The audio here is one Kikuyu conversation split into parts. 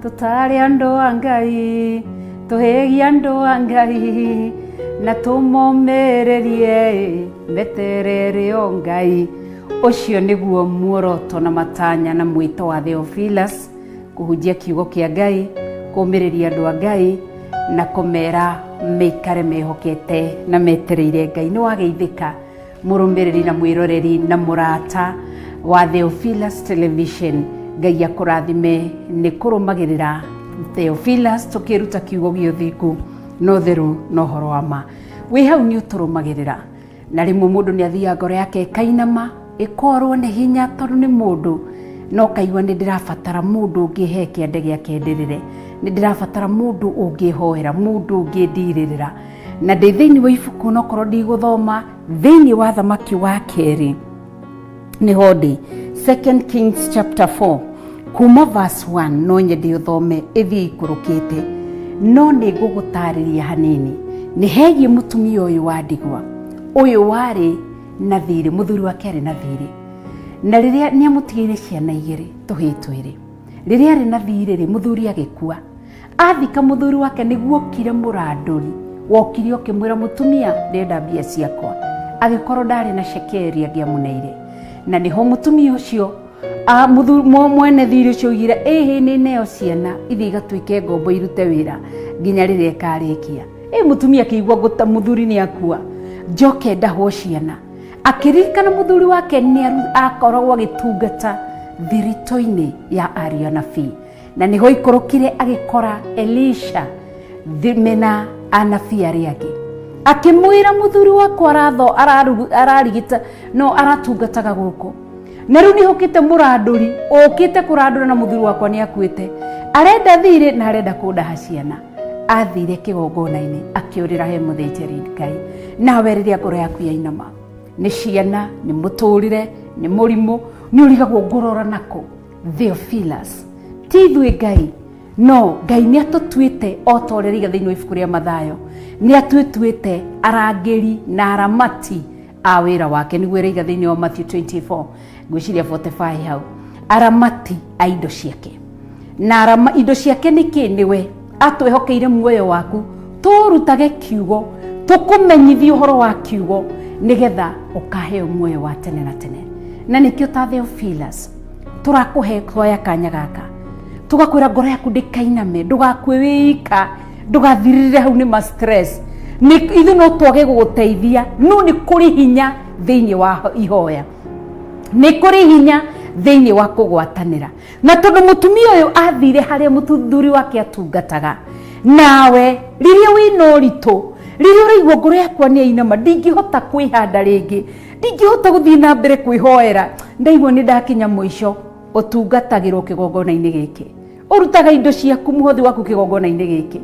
Tũtare andũ a Ngai, tũhĩgie andũ a Ngai, na tũmomĩrĩrie meterere o Ngai. Ũcio nĩguo muoroto na matanya na mwĩto wa Theophilus, kũhunjia kiugo kĩa Ngai, kũmĩrĩria andũ a Ngai na kũmera meikare mehokete na metereire Ngai. Nĩ wageithĩka mũrũmĩrĩri na mwĩroreri na mũrata wa Theophilus Television. Ngai akũrathime nĩ kũrũmagĩrĩra Theophilus tũkĩruta kiugo gĩa ũthingu na ũtheru na ũhoro wa ma. Wĩ hau nĩ ũtũrũmagĩrĩra na rĩmwe mũndũ nĩ athiaga ngoro yake ĩkainama ĩkorwo nĩ hinya tondũ nĩ mũndũ no kaigua nĩ ndĩrabatara mũndũ ũngĩhe kĩande gĩake ndĩrĩre, nĩ ndĩrabatara mũndũ ũngĩhoera, mũndũ ũngĩndirĩrĩra. Na ndĩ thĩinĩ wa ibuku nokorwo ndigũthoma thĩinĩ wa Thamaki wa Kerĩ nĩho ndĩ, Second Kings chapter 4 kuma verse 1, no nyende ũthome ĩthiĩ ikũrũkĩte, no nĩ ngũgũtarĩria hanini. Nĩ hegiĩ mũtumia ũyũ wa ndigwa, ũyũ warĩ na thirĩ, mũthuri wake arĩ na thirĩ, na rĩrĩa nĩ amũtigĩire ciana igĩrĩ, tũhĩĩ twĩrĩ. Rĩrĩa arĩ na thirĩ rĩ, mũthuri agĩkua. Athika mũthuri wake nĩguo okire mũrandũri wokire ũkĩmwĩra, mũtumia, ndĩrenda mbia ciakwa. Agĩkorwo ndarĩ na cekeri angĩamũneire, na nĩho mũtumia ũcio mwene thirĩ ũcio oigire, ĩhĩ, nĩ neo ciana ithiĩ igatuĩke ngombo irute wĩra nginya rĩrĩa ĩkarĩkia. Ĩ mũtumia akĩigua ngũta mũthuri nĩ akua, njoke ndahwo ciana. Akĩririkana mũthuri wake nĩ akoragwo agĩtungata thiritũ-inĩ ya ariũ anabii, na nĩho ikũrũkire agĩkora Elisha mena anabii arĩa angĩ. Akĩmwĩra, mũthuri wakwa aratho ararigita no aratungataga gũkũ, na rĩu nĩhũkĩte mũrandũri ũkĩte kũrandũra, na mũthuri wakwa nĩ akuĩte, arenda thirĩ na arenda kũndaha ciana. Athire kĩgongona-inĩ akĩũrĩra he mũthĩnjĩri Ngai. Nawe rĩrĩa ngoro yaku yainama nĩ ciana, nĩ mũtũrĩre, nĩ mũrimũ, nĩ ũrigagwo ngũrora nako. Theophilus, ti ithuĩ Ngai, no Ngai nĩ atũtuĩte o ta ũrĩa rĩiga thĩinĩ wa ibuku rĩa Mathayo, nĩ atũtuĩte arangĩri na aramati a wĩra wake, nĩguo ĩraiga thĩinĩ wa Matthew 24, ngwĩciria 45 hau, aramati a indo ciake. Na arama, indo ciake nĩ kĩ? Nĩwe atwĩhokeire muoyo waku, tũrutage kiugo, tũkũmenyithie ũhoro wa kiugo nĩgetha ũkaheo muoyo wa tene na tene. Na nĩkĩo ta Theophilus tũrakũhe hoya kanya gaka, tũgakwĩra ngoro yaku ndĩkainame, ndũgakue wĩika, ndũgathirĩrĩre hau nĩ ma stress. Nĩ ithuĩ no twage gũgũteithia, no nĩ kũrĩ hinya thĩinĩ wa ihoya, nĩ kũrĩ hinya thĩinĩ wa kũgwatanĩra. Na tondũ mũtumia ũyũ athire harĩa mũthuri wake atungataga, nawe rĩrĩa wĩna ũritũ, rĩrĩa ũraigua ngoro yakwa nĩ yainama, ndingĩhota kwĩhanda rĩngĩ, ndingĩhota gũthiĩ na mbere kwĩhoera, ndaigua nĩ ndakinya mũico, ũtungatagĩrwo kĩgongona-inĩ gĩkĩ, ũrutaga indo ciaku, mũhothi waku kĩgongona-inĩ gĩkĩ,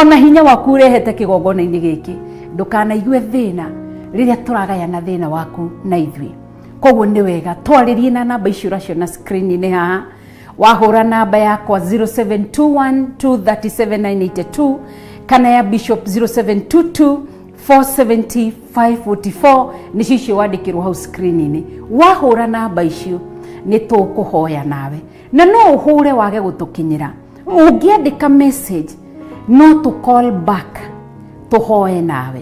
ona hinya waku ũrehete kĩgongona-inĩ gĩkĩ. Ndũkanaigue thĩna rĩrĩa tũragayana thĩna waku na ithuĩ. Koguo nĩ wega twarĩrie na namba icio ũraciona screen-inĩ haha. Wahũra namba yakwa 0721237982 kana ya Bishop 0722 470 544, nĩcio icio wandĩkĩrwo hau screen-inĩ. Wahũra namba icio nĩ tũkũhoya nawe, na no ũhũre wage gũtũkinyĩra, ũngĩandĩka message no tũ call back tũhoe nawe.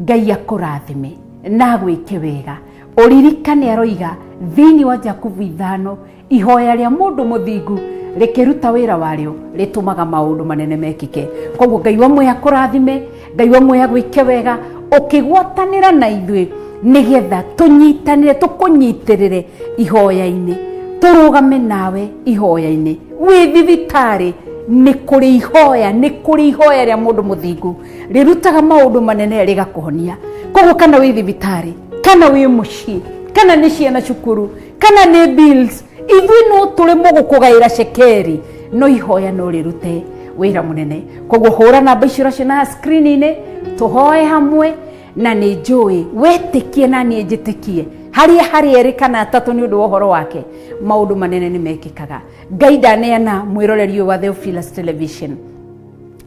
Ngai akũrathime na agwĩke wega. Ũririkane aroiga thĩinĩ wa Jakubu 5, ihoya rĩa mũndũ mũthingu rĩkĩruta wĩra warĩo rĩtũmaga maũndũ manene mekĩke. Koguo Ngai wa muoyo akũrathime, Ngai wa muoyo agwĩke wega ũkĩgwatanĩra na ithuĩ, nĩgetha tũnyitanĩre, tũkũnyitĩrĩre ihoya-inĩ, tũrũgame nawe ihoya-inĩ. Wĩ thibitarĩ nĩ kũrĩ ihoya, nĩ kũrĩ ihoya rĩa mũndũ mũthingu rĩrutaga maũndũ manene rĩgakũhonia. Koguo kana wĩ thibitarĩ, kana wĩ mũciĩ, kana nĩ ciana cukuru, kana nĩ bills, ithuĩ no tũremwo gũkũgaĩra cekeri, no ihoya no rĩrute wĩra mũnene. Koguo hũra namba icio ũraciona screen-inĩ, tũhoe hamwe, na nĩ njũĩ wetĩkie na niĩ njĩtĩkie, harĩa harĩ erĩ kana atatũ nĩ ũndũ wa ũhoro wake, maũndũ manene nĩ mekĩkaga. Ngai ndaneana mwĩroreri ũyũ wa Theophilus Television,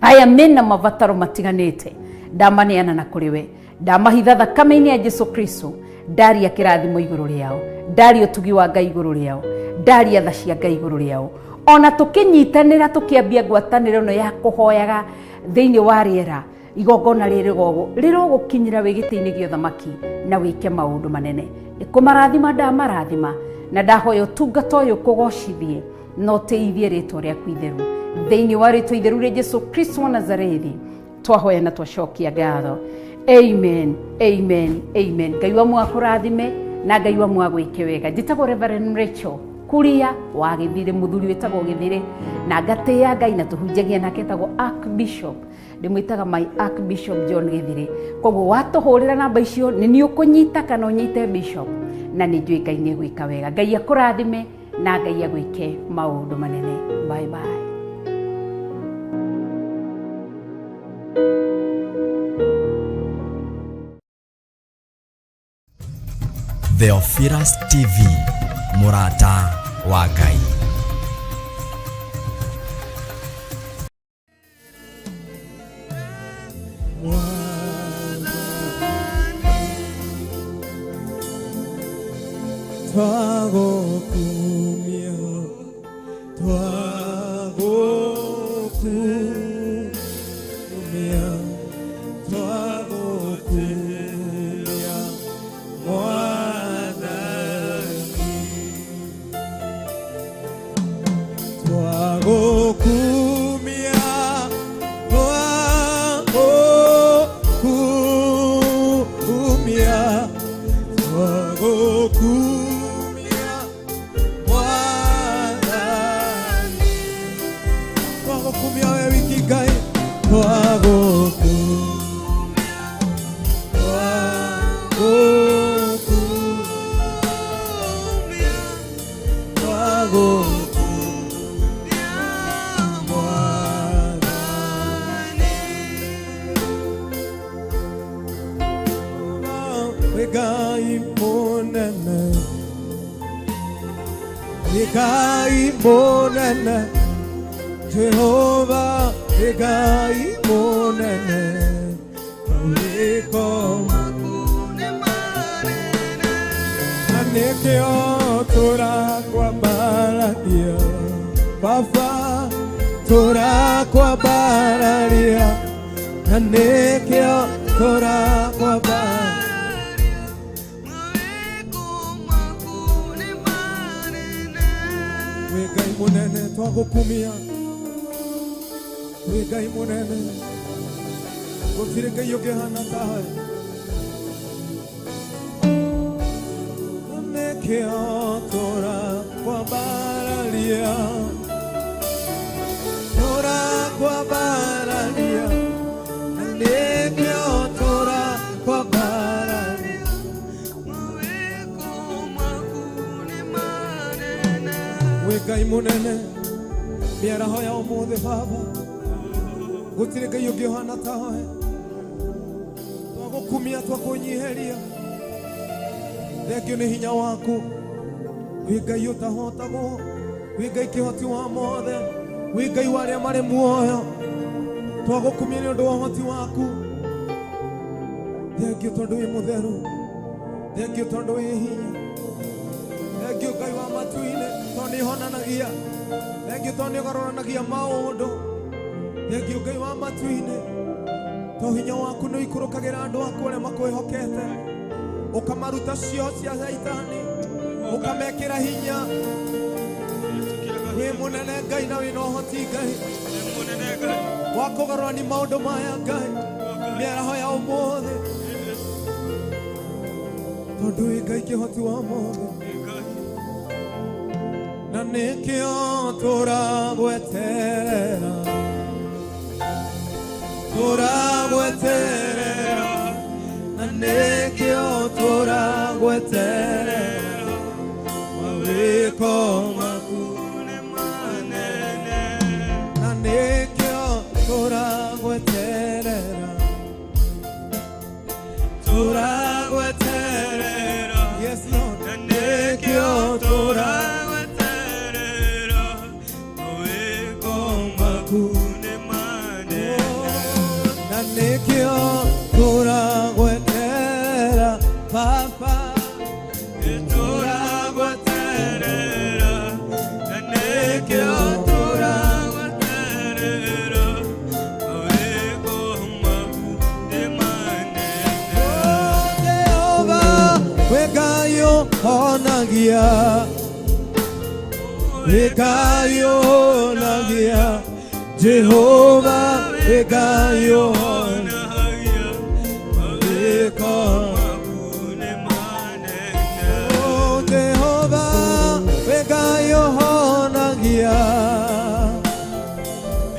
aya mena mabataro matiganĩte, ndamaneana na kũrĩ we, ndamahitha thakame-inĩ ya Jesu Kristo, ndaria kĩrathimo igũrũ rĩao, ndaria ũtugi wa Ngai igũrũ rĩao, ndaria tha cia Ngai igũrũ rĩao. Ona tũkĩnyitanĩra tũkĩambia ngwatanĩro ĩno ya kũhoyaga thĩinĩ wa rĩera, igongona rĩrĩ rĩrogũkinyĩra wĩ gĩtĩ-inĩ gĩa ũthamaki na wĩke maũndũ manene. Nĩkũmarathima ndamarathima na ndahoya ũtungata ũyũ kũgocithie na ũtĩithie rĩtwa rĩaku itheru. Thĩinĩ wa rĩtwa itheru rĩa Jesu Kristo wa Nazarethi twahoya na twacokia ngatho. Amen, amen, amen. Ngai wa mwakũrathime na Ngai wa mwagwĩke wega. Njĩtagwo Reverend Rachel Kuria wa Gĩthirĩ, mũthuri wĩtagwo Gĩthirĩ, na ngatĩĩa Ngai na tũhunjagia nake etagwo Archbishop. Ndĩmwĩtaga my Archbishop John Gĩthirĩ. Koguo watũhũrĩra namba icio nĩ niĩ ũkũnyita kana ũnyite Bishop, na nĩ njũĩ Ngai nĩ egwĩka wega. Ngai akũrathime na Ngai agwĩke maũndũ manene. Bye bye. Theophilus TV, mũrata wa Ngai. Twagokumia, twagokumia, twagokumia, Mwathani. Twagokumia, twagokumia, twagokumia, Mwathani. Twagokumia we wiki Ngai, twagokumia, twagokumia, twagokumia, Mwathani. Wĩ Ngai mũnene, wĩ Ngai mũnene, Jehova, wĩ Ngai mũnene, mawĩko na nĩkĩo tũrakwambararia Baba, tũrakwambararia, na nĩkĩo tũrakwambararia. Wĩ Ngai mũnene, twagũkumia, wĩ Ngai mũnene, gũtirĩ Ngai ũngĩhana tawe. Na nĩkĩo tũrakwambararia, tũrakwambararia, na nĩkĩo tũrakwambararia. Wĩ Ngai mũnene, mĩaraho ya ũmũthĩ Baba, gũtirĩ Ngai ũngĩ ũhana tawe. Twagũkumia, twakũnyiheria, thengio nĩ hinya waku. Wĩ Ngai ũtahotagwo, wĩ Ngai kĩhoti wa mothe, wĩ Ngai wa arĩa marĩ muoyo. Twagũkumia nĩ ũndũ wa ũhoti waku. Thengio tondũ wĩ mũtheru, thengio tondũ wĩ hinya, thengio Ngai wa matu-inĩ tondũ nĩ ũhonanagia, thengio tondũ nĩ ũgarũranagia maũndũ, thengio Ngai wa matu-inĩ tondũ hinya waku nĩ ũikũrũkagĩra andũ aku arĩa makwĩhokete, ũkamaruta cio cia Shaitani, ũkamekĩra hinya. Wĩ mũnene Ngai na wĩna ũhoti Ngai wa kũgarũrani maũndũ maya Ngai, mĩaraho ya ũmũthĩ, tondũ wĩ Ngai kĩhoti wa mothe, na nĩkĩo tũragweterera, tũragweterera, na nĩkĩo tũragweterera, mawĩko maku na nĩkĩo tũragweterera, tũragweterera, yes Lord, na nĩkĩo tũragweterera, mawĩko maku, na nĩkĩo tũragweterera Baba, tũragweterera, na nĩkĩo. ũhonagia, wĩ Ngai ũhonagia, Jehova wĩ Ngai ũhonagia, mawĩko. Oh, Jehova wĩ Ngai ũhonagia,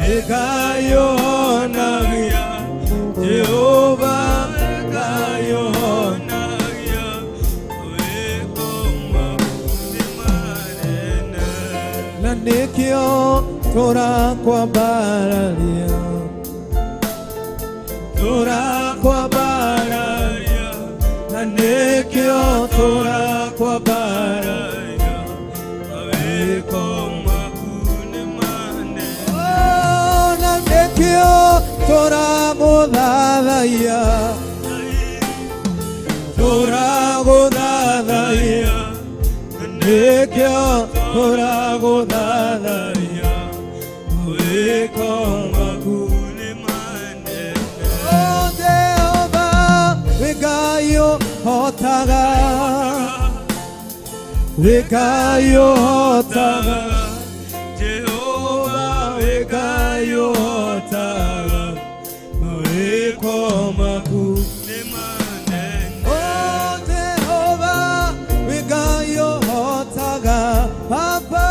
wĩ Ngai ũhonagia, Jehova wĩ Ngai ũhonagia. Na nĩkĩo tũrakwambararia, tũrakwambararia, na nĩkĩo tũrakwambararia. Oh, na nĩkĩo tũragũthathaiya, tũragũthathaiya, nĩkĩo tũragũthathaiya, mawĩko maku. Oh, Jehova wĩ Ngai ũhotaga, wĩ Ngai ũhotaga, Jehova wĩ Ngai ũhotaga, mawĩko maku. Oh, Jehova wĩ Ngai ũhotaga, Papa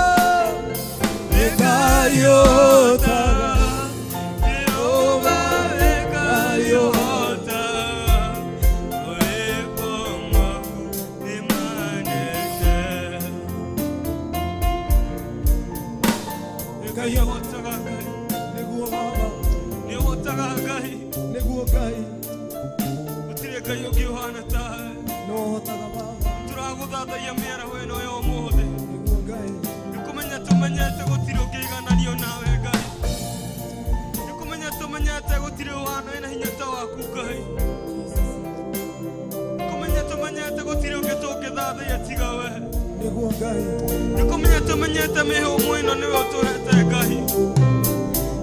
wĩ Ngai ũhotaga, Jehova wĩ Ngai ũhotaga. Mawĩko maku nĩ manene. Ngai ũhotaga, Ngai nĩguo Baba. Nĩ ũhotaga, Ngai. Nĩguo Ngai. Gũtirĩ Ngai ũngĩ ũhana tawe. No ũhotaga, Baba. Tũragũthathaiya mĩaraho ĩno ya ũmũthĩ. Nĩguo Ngai. Nĩ kũmenya tũmenyete gũtirĩ ũngĩigananio nawe, Ngai. Nĩ kũmenya tũmenyete gũtirĩ ũhana wĩna hinya ta waku, Ngai. Nĩ kũmenya tũmenyete gũtirĩ ũngĩ tũngĩthathaiya tiga we. Nĩguo Ngai. Nĩ kũmenya tũmenyete mĩhũmũ ĩno nĩwe ũtũhete, Ngai.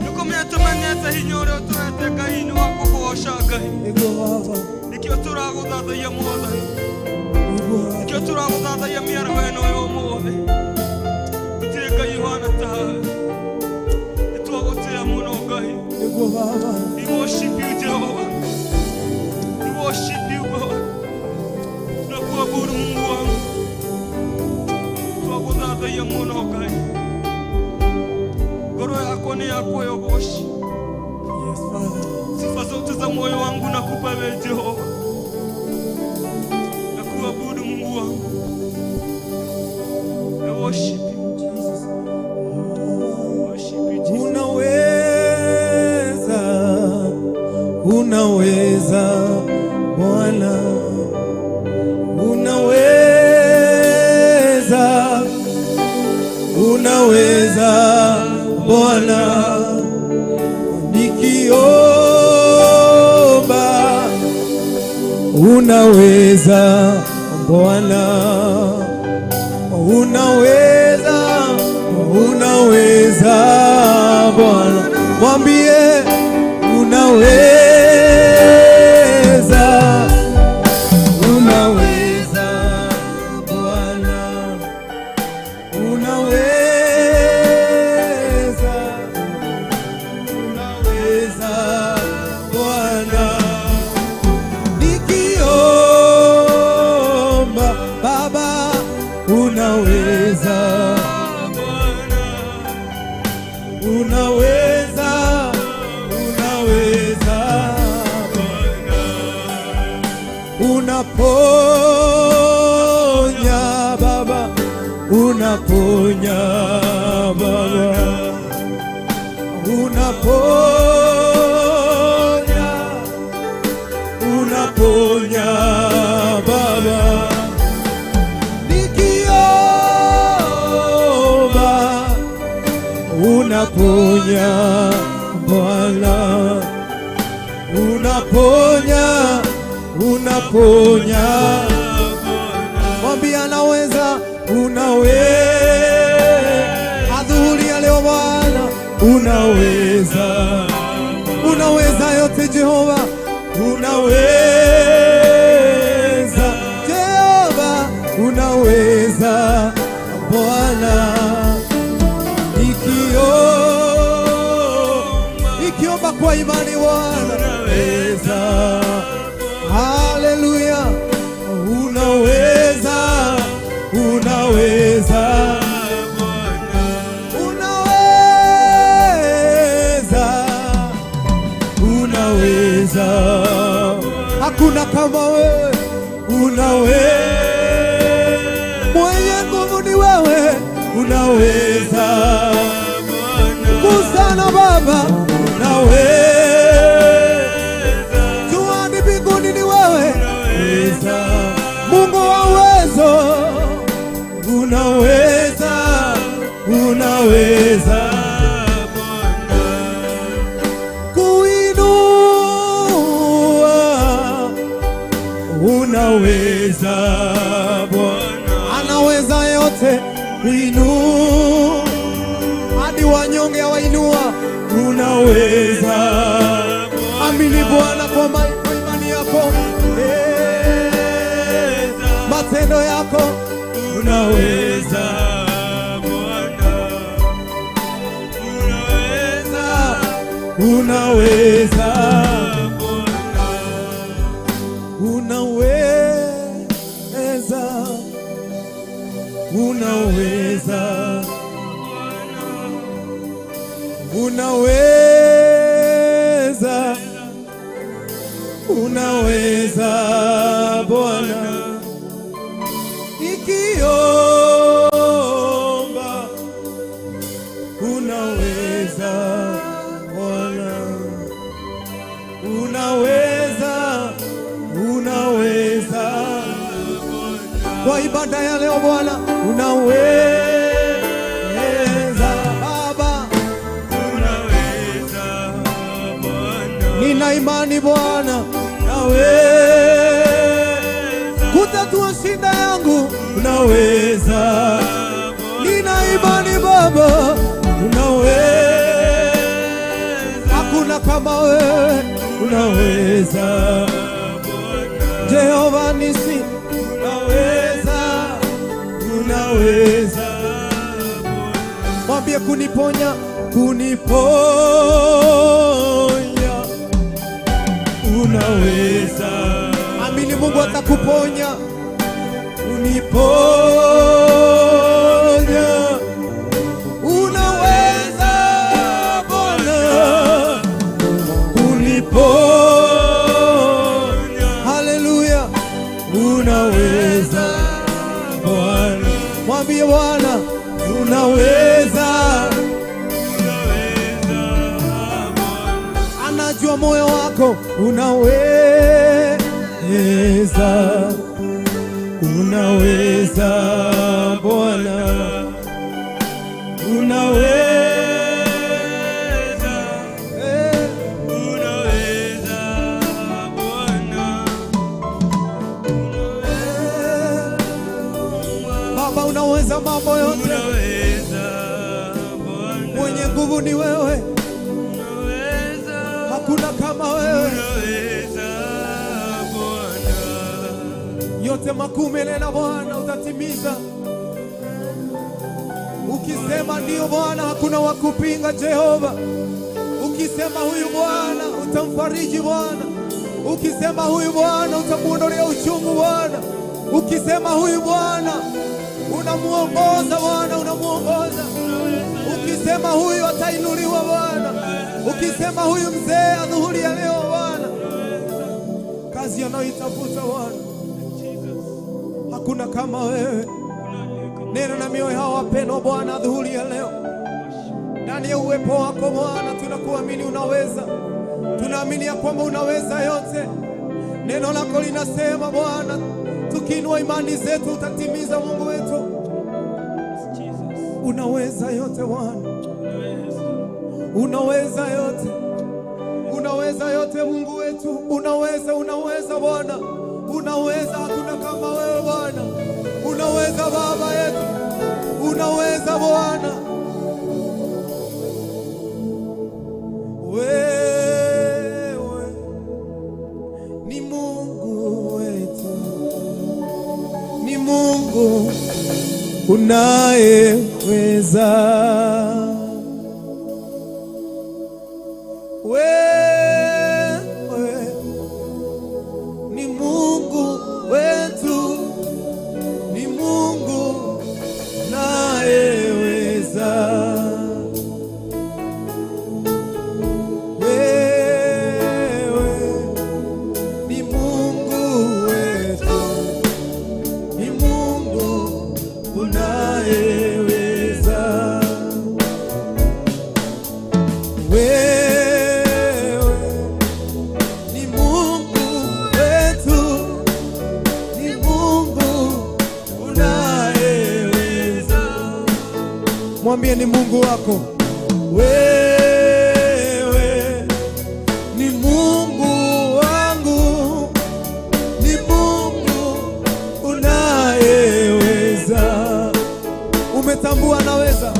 Nĩ kũmenya tũmenyete hinya ũrĩa ũtũhete, Ngai, nĩ wa kũgooca, Ngai. Nĩguo Baba. Nĩkĩo tũragũthathaiya, Mwathani. Nĩguo. Nĩkĩo tũragũthathaiya mĩaraho ĩno ya ũmũthĩ. Gũtirĩ Ngai ũhana tawe. Nĩ twagũtĩĩa mũno, Ngai. Nĩguo Baba. We worship you, Jehovah. We worship you, God. Tunakuabudu, Mungu wangu. Twagũthathaiya mũno, Ngai. Ngoro yakwa nĩ yakwa ya ũgoci. Yes, Father. Sifa zote za moyo wangu nakupa wewe, Jehova. Nakuabudu, Mungu wangu. I worship you. Jesus. Worship you, Jesus. Unaweza, unaweza Bwana, unaweza, unaweza Bwana, nikiomba, unaweza Bwana, unaweza, unaweza Bwana, mwambie unaweza, unaweza Bwana, unaweza, unaweza Bwana, nikiomba Baba, unaweza, unaweza, unaweza Bwana, unaponya Baba, unaponya Baba, unaponya, unaponya Baba, nikiomba, unaponya Bwana, unaponya, unaponya, mwambie anaweza, unaweza, adhuhuri ya leo Bwana, unaweza, unaweza yote Jehova, unaweza Jehova, unaweza. kama wewe, unaweza. Mwenye nguvu ni wewe, unaweza. Kusana Baba, unaweza. Juani mbinguni ni wewe, Mungu wa uwezo, unaweza, unaweza kuinua, unaweza Bwana, anaweza yote kuinua, hadi wanyonge awainua, unaweza. Amini Bwana kwa imani yako, matendo yako Unaweza Bwana, unaweza, unaweza, Bwana, unaweza, unaweza, unaweza, unaweza Bwana, nikiomba unaweza Bwana, unaweza, unaweza kwa ibada ya leo Bwana, unaweza Baba, unaweza Bwana, nina imani Bwana, unaweza kutatua shida yangu, unaweza, nina imani Baba, unaweza, hakuna kama wewe, unaweza Jehova nisi, unaweza, unaweza, mwambie kuniponya, kuniponya, unaweza, amini Mungu atakuponya, uniponya, unaweza Bwana kuniponya, haleluya, unaweza Bwana, mwambie Bwana unaweza, anajua moyo wako, unaweza, unaweza Bwana, unaweza, unaweza Bwana, Baba unaweza mambo yote, unaweza Bwana, mwenye nguvu ni wewe, unaweza, hakuna kama wewe. unaweza Bwana, Yote makuu umenena Bwana, utatimiza. Ukisema ndiyo Bwana, hakuna wa kupinga Jehova. Ukisema huyu Bwana, utamfariji Bwana. Ukisema huyu Bwana, utamuondolea uchungu Bwana. Ukisema huyu Bwana, unamuongoza Bwana, unamuongoza. Ukisema huyu atainuliwa Bwana. Ukisema huyu mzee adhuhuri ya leo Bwana, kazi anayoitafuta Bwana, hakuna kama wewe. Nena na mioyo hawa wapendwa Bwana adhuhuri ya leo, ndani ya uwepo wako Bwana, tunakuamini unaweza, tunaamini ya kwamba unaweza yote. Neno lako linasema Bwana, tukiinua imani zetu utatimiza. Mungu wetu, unaweza yote Bwana, unaweza yote, unaweza yote Mungu wetu, unaweza, unaweza Bwana, unaweza, hakuna kama wewe Bwana, unaweza Baba yetu, unaweza Bwana. Wewe ni Mungu wetu, ni Mungu unayeweza. Wewe ni Mungu wetu, ni Mungu unayeweza. Wewe ni Mungu Wewe ni Mungu wetu, ni Mungu unayeweza. Mwambie ni Mungu wako. Wewe ni Mungu wangu, ni Mungu unayeweza. Umetambua anaweza.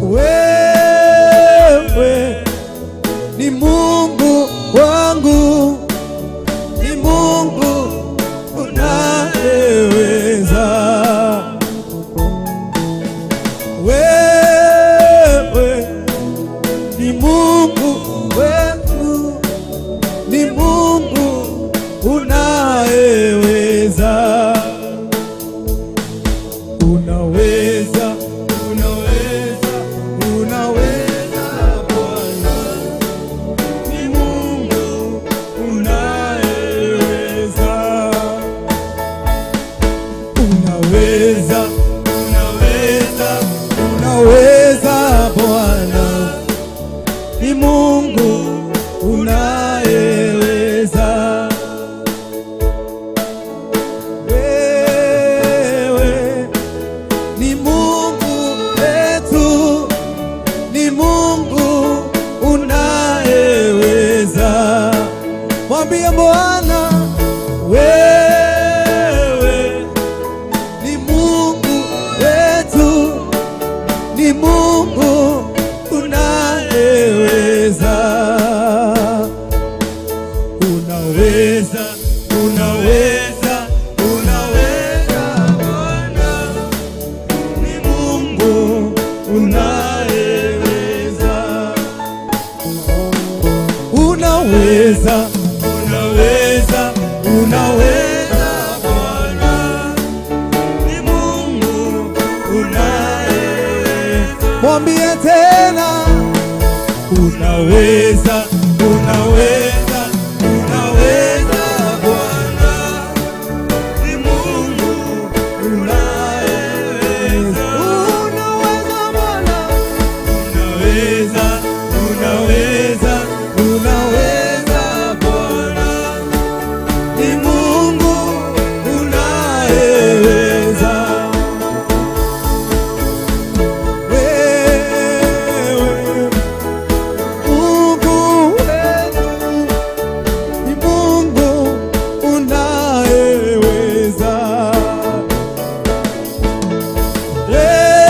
Wewe ni Mungu wangu, ni Mungu unayeweza. Wewe ni Mungu wetu, ni Mungu unayeweza. Unaweza, unaweza, unaweza Bwana, ni Mungu unayeweza. Unaweza, unaweza, unaweza Bwana, ni Mungu unayeweza. Wewe ni Mungu wetu, ni Mungu unayeweza. Mwambie Bwana, wewe ni Mungu wetu, ni Mungu unayeweza. Unaweza, unaweza, unaweza Bwana, ni Mungu unayeweza. Unaweza, unaweza, unaweza Bwana, ni Mungu unayeweza. Mwambie tena, unaweza, unaweza, unaweza Bwana, ni Mungu unayeweza. Unaweza Bwana, unaweza, unaweza, unaweza Bwana, ni Mungu unayeweza. Wewe Mungu wetu, ni Mungu unayeweza.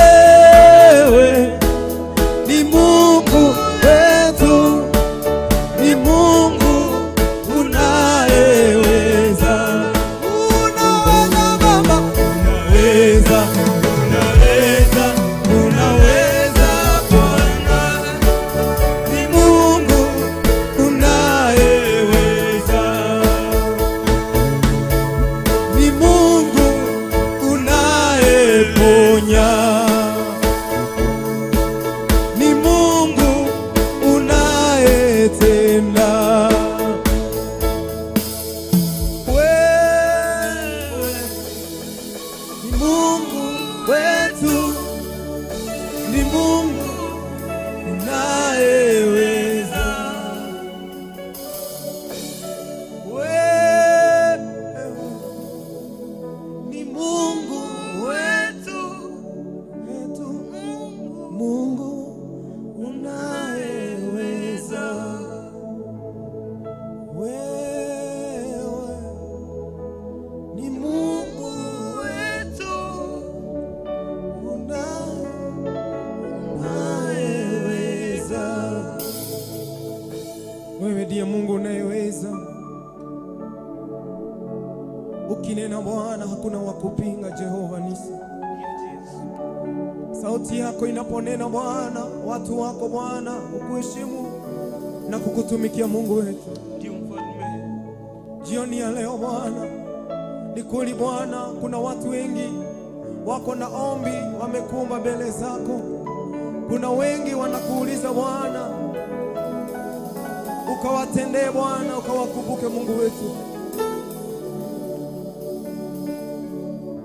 Wewe ni Mungu wetu, ni Mungu unayeweza. Unaweza Baba, unaweza, unaweza, unaweza Bwana, ni Mungu unayeweza. Ni Mungu unayeponya, ni Mungu unayetenda. Wewe ni Mungu wetu, ni Mungu unayeweza. Wewe ni Mungu wetu, wetu, Mungu unayeweza. Wewe ni Mungu wetu, unayeweza. Wewe ndiye Mungu unayeweza. Ukinena Bwana, hakuna wa kupinga. Jehova Nisi, sauti yako inaponena Bwana, watu wako Bwana ukuheshimu na kukutumikia Mungu wetu. Ndiyo mfalme. Jioni ya leo Bwana, ni kweli Bwana, kuna watu wengi wako na ombi wamekumba mbele zako. Kuna wengi wanakuuliza Bwana, ukawatendee Bwana, ukawakumbuke Mungu wetu.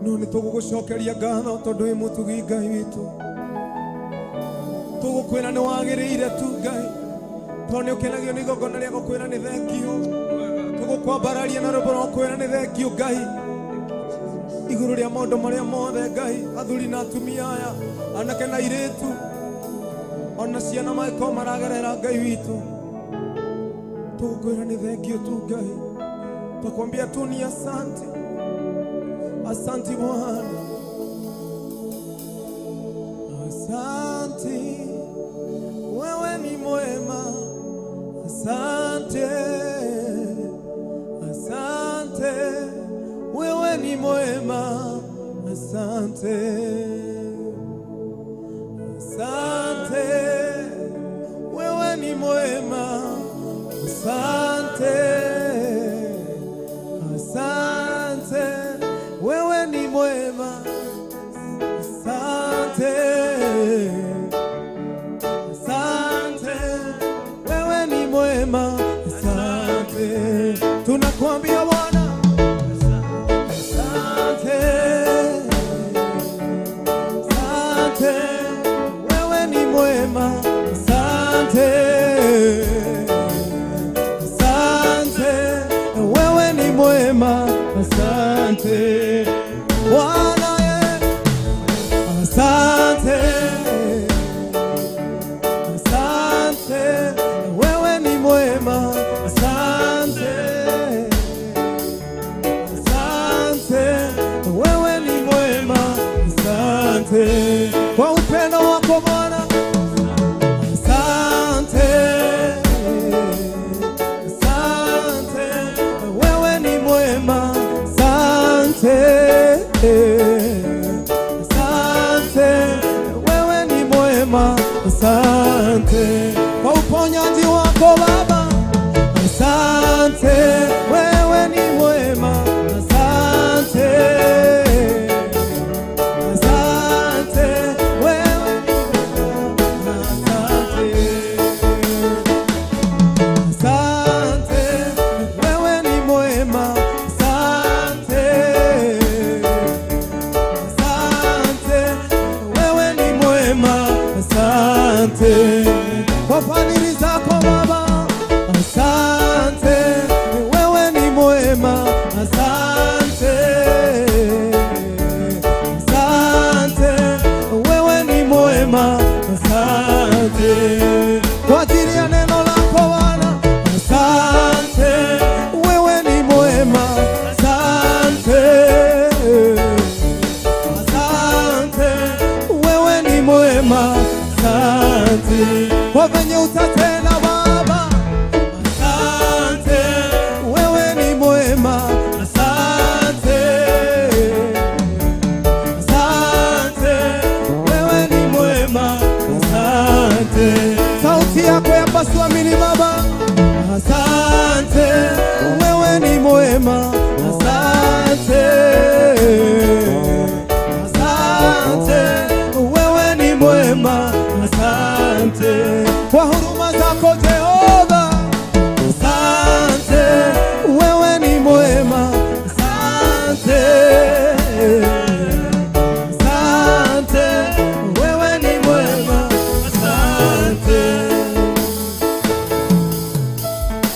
No nĩ tũgũgũcokeria ngatho tondũ wĩ mũtugi Ngai witũ, tũgũkwĩra nĩ wagĩrĩire tu Ngai. Tondũ nĩ ũkenagio nĩ igongona rĩa gũkwĩra nĩ thengio. Tũgũkwambararia na rwĩmbo rwa kwĩra nĩ thengio Ngai. Igũrũ rĩa maũndũ marĩa mothe Ngai, athuri na atumia aya, anake na airĩtu, ona ciana mangĩkorwo maragerera Ngai witũ. Tũgũkwĩra nĩ thengio tu Ngai. Twakwambia tu ni asante. Asante Bwana. Asante. Wewe ni mwema. Asante. Asante. Wewe ni mwema. Asante. Asante. Wewe ni mwema. Asante. Asante. Wewe ni mwema. Asante. Asante. Wewe ni mwema. Asante. Tunakuambia Bwana. Asante. Asante. Wewe ni mwema. Asante. Asante. Wewe ni mwema. Asante. Bwana ye. Asante. Asante. Wewe ni mwema. Asante. Asante. Wewe ni mwema. Asante. Kwa upendo wako Bwana. Asante. Asante. Wewe ni mwema. Asante. Asante. Wewe ni mwema. Asante. Kwa uponyaji wako Baba. Asante. Wewe ni mwema. Asante. Asante. Wewe ni mwema. Asante. Asante, wewe ni mwema. Asante, asante, wewe ni mwema. Asante kwa fadhili zako Baba. Asante, wewe ni mwema. Asante, asante, wewe ni mwema. Asante kwa ajili ya neno lako Bwana. Asante, wewe ni mwema. Asante, asante, wewe ni mwema. Asante kwa venye utatenda Baba. Asante, wewe ni mwema. Asante, asante, wewe ni mwema. Asante, sauti yako yapasua milima Baba. Asante, wewe ni mwema. Asante, asante, wewe ni mwema. Asante kwa huruma zako Jehova. Asante, wewe ni mwema. Asante, asante, wewe ni mwema. Asante.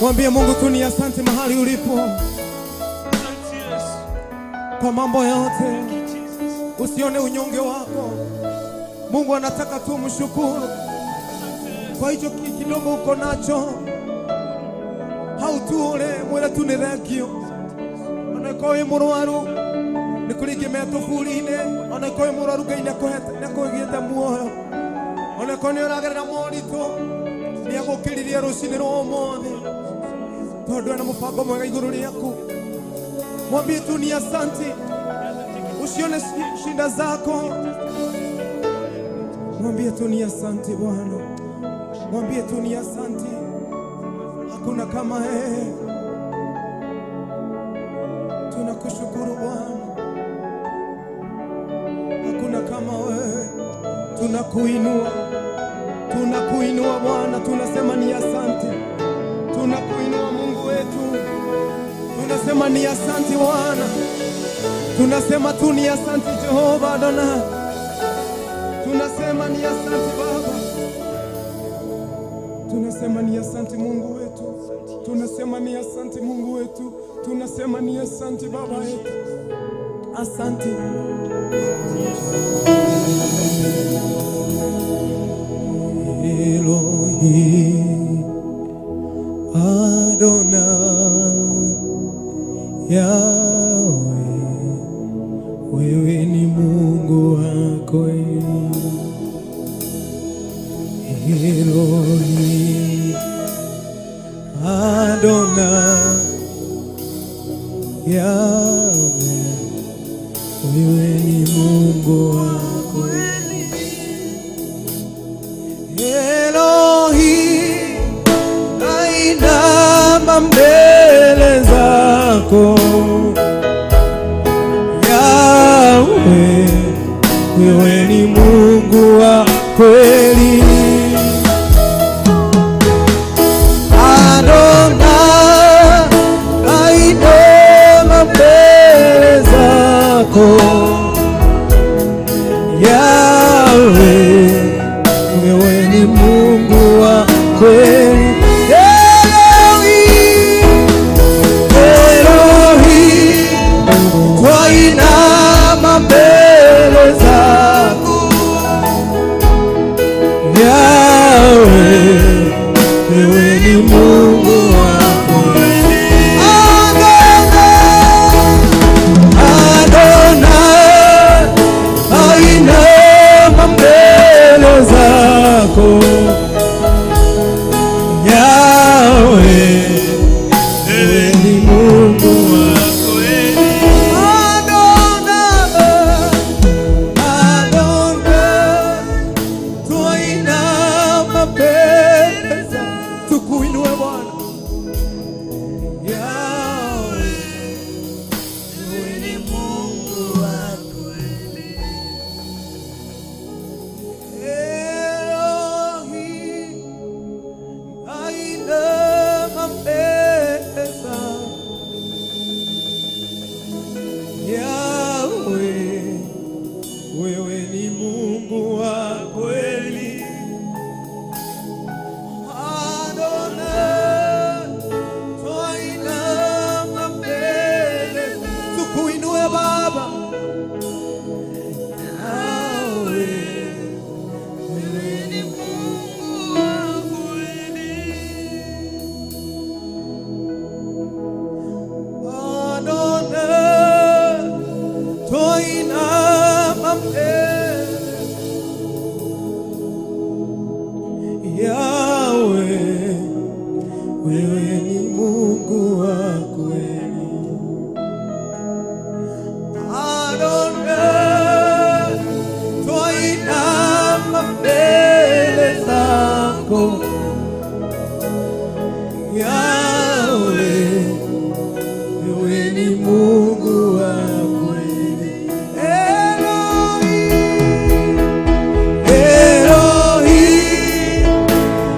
Mwambie Mungu tu ni asante mahali ulipo Asante Yesu. kwa mambo yote. Thank you, Jesus. Usione unyonge wako. Mungu anataka tu mshukuru Asante Yesu. kwa hicho kidogo uko nacho. Hau tu ule mwĩre tu nĩ thengio. Ona ĩkorwo wĩ mũrwaru nĩ kũrĩ ingĩ me tũburi-inĩ. Ona ĩkorwo wĩ mũrwaru Ngai nĩakũigĩte muoyo. Ona ĩkorwo nĩ ũragerera moritũ nĩ agũkĩririe rũcinĩ rwa ũmũthĩ tondũ ena mũbango mwega igũrũ rĩaku. Mwambie tu ni asante, usione shida zako. Mwambie tu ni asante Bwana, mwambie tu ni asante, hakuna kama yeye. Tunakushukuru Bwana, hakuna kama wewe. Tunakuinua, tunakuinua Bwana, tunasema ni asante. Tunakuinua Mungu wetu, tunasema ni asante Bwana, tunasema tu ni asante Jehova Adonai, tunasema ni asante Baba, tunasema Tunasema ni asante Mungu wetu, tunasema ni asante Mungu wetu, tunasema ni asante Baba yetu, asante. Elohim Adonai Yahweh, wewe ni Mungu wa kweli. Elohim Adonai Yahweh, wewe ni Mungu wa kweli. Elohim, nainama mbele zako Yahweh, wewe ni Mungu wa kweli. Adonai, nainama mbele zako Yahweh, wewe ni Mungu wa kweli. Elohim, Elohim, twainama mbele zako Yahweh, wewe ni Mungu wa kweli. Adonai, Adonai, nainama mbele zako Yahweh, wewe ni Mungu wa kweli. Adonai, Adonai, twainama mbele zako. Tukuinue Bwana. Yahweh, wewe ni Mungu wa kweli. Elohim, nainama mbele zako Yahweh, wewe ni Mungu wa kweli. Adonai, twainama mbele, tukuinue Baba. Yahweh, wewe ni Mungu wa kweli. Adonai, twainama mbele. Yahweh, wewe ni Mungu wa kweli. Adonai, twainama mbele zako Yahweh, wewe ni Mungu wa kweli. Elohim, Elohim,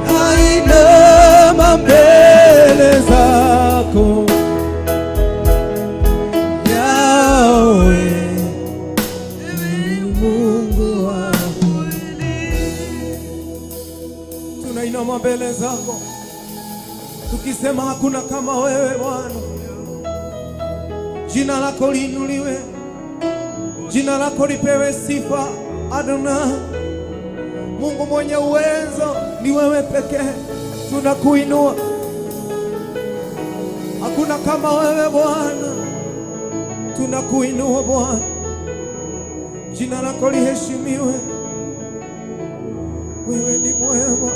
nainama mbele zako Yahweh, wewe ni Mungu wa kweli. Tunainama mbele zako tukisema hakuna kama wewe Bwana. Jina lako liinuliwe, jina lako lipewe sifa. Adonai, Mungu mwenye uwezo, ni wewe pekee tunakuinua. Hakuna kama wewe Bwana, tunakuinua Bwana, jina lako liheshimiwe. Wewe ni mwema,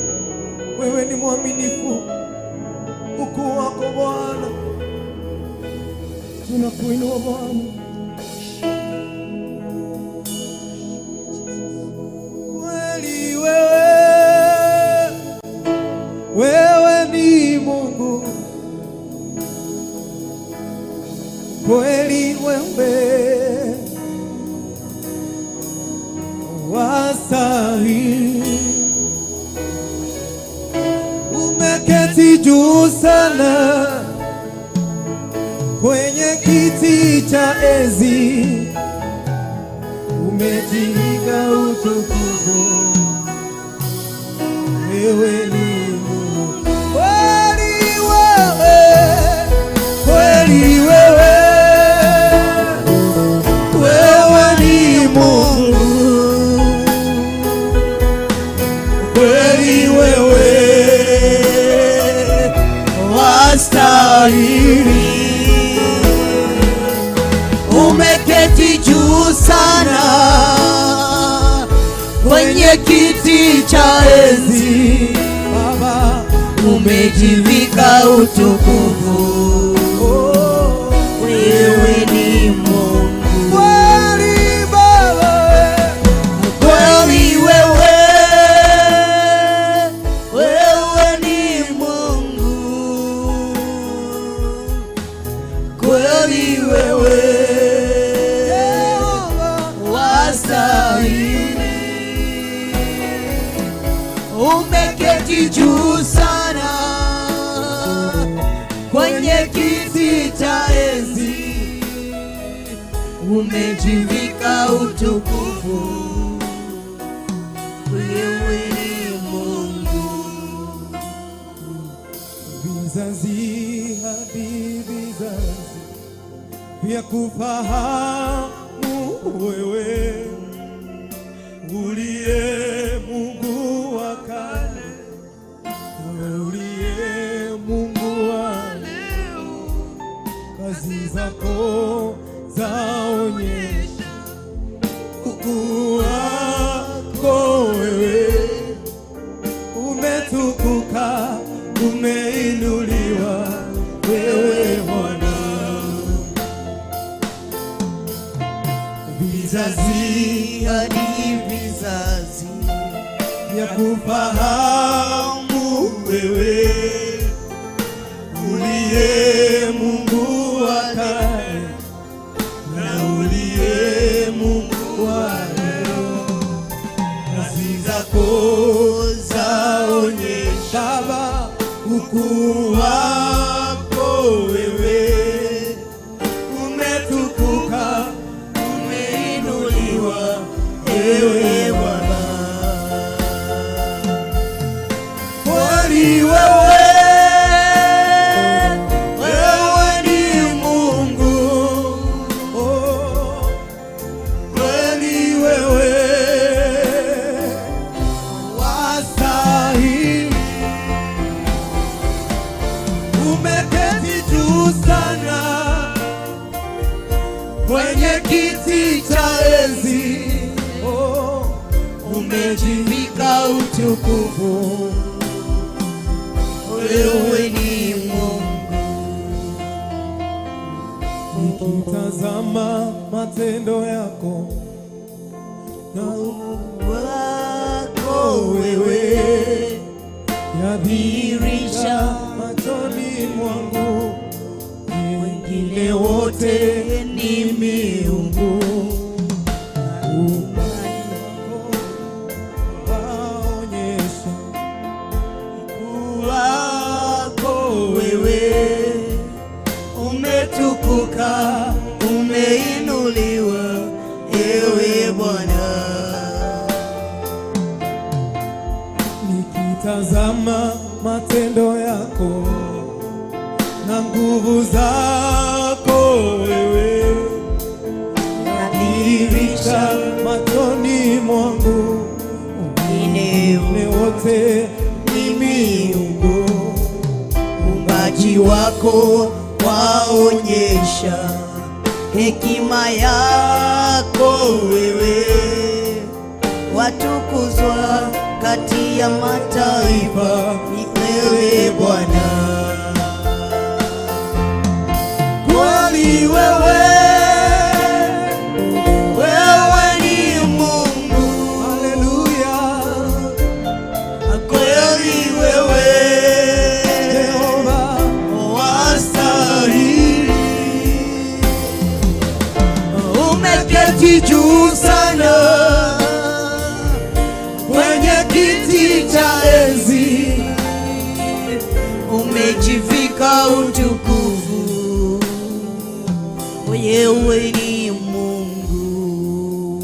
wewe ni mwaminifu, ukuu wako Bwana, tunakuinua Bwana. Kweli wewe, wewe ni Mungu, kweli wewe wastahili, umeketi juu sana kwenye kiti cha enzi, umejivika utukufu, wewe ni Mungu. Wastahili. Umeketi juu sana kwenye kiti cha enzi, Baba, umejivika utukufu. Oh, Wewe ni Mungu. Kweli Baba, Kweli wewe, wewe ni Mungu. Kweli wewe wastahili. Umeketi juu sana kwenye kiti cha enzi, umejivika utukufu. Wewe ni Mungu. Vizazi hadi vizazi vya kufahamu wewe uliye Mungu wa kale, uliye Mungu wa leo, kazi zako zaonyesha ukuu wako wewe umetukuka, umeinuliwa wewe Bwana. Vizazi Hadi vizazi vya kufahamu wewe uliye Mungu wa kale na uliye Mungu wa leo, kazi zako zaonyesha Baba ukuu wako wewe, umetukuka, umeinuliwa ewe Bwana. Kweli wewe, wewe ni Mungu. Oh, kweli wewe wastahili, umeketi juu sana kwenye kiti cha enzi, oh, Umejivika utukufu. Wewe ni Mungu. Nikitazama matendo yako na Wako wewe yadhihirisha machoni mwangu, wengine wote ni miungu. Uumbaji wako waonyesha wako wewe umetukuka, umeinuliwa ewe Bwana. Nikitazama matendo yako na nguvu zako wewe, yadhihirisha machoni mwangu, wengine wote ni miungu. Uumbaji wako waonyesha hekima yako wewe, watukuzwa kati ya mataifa, ni wewe Bwana. Kweli wewe, wewe ni Mungu. Haleluya, Kweli wewe Jehova, wastahili. Umeketi juu sana kwenye kiti cha enzi, umejivika utukufu. Wewe ni Mungu.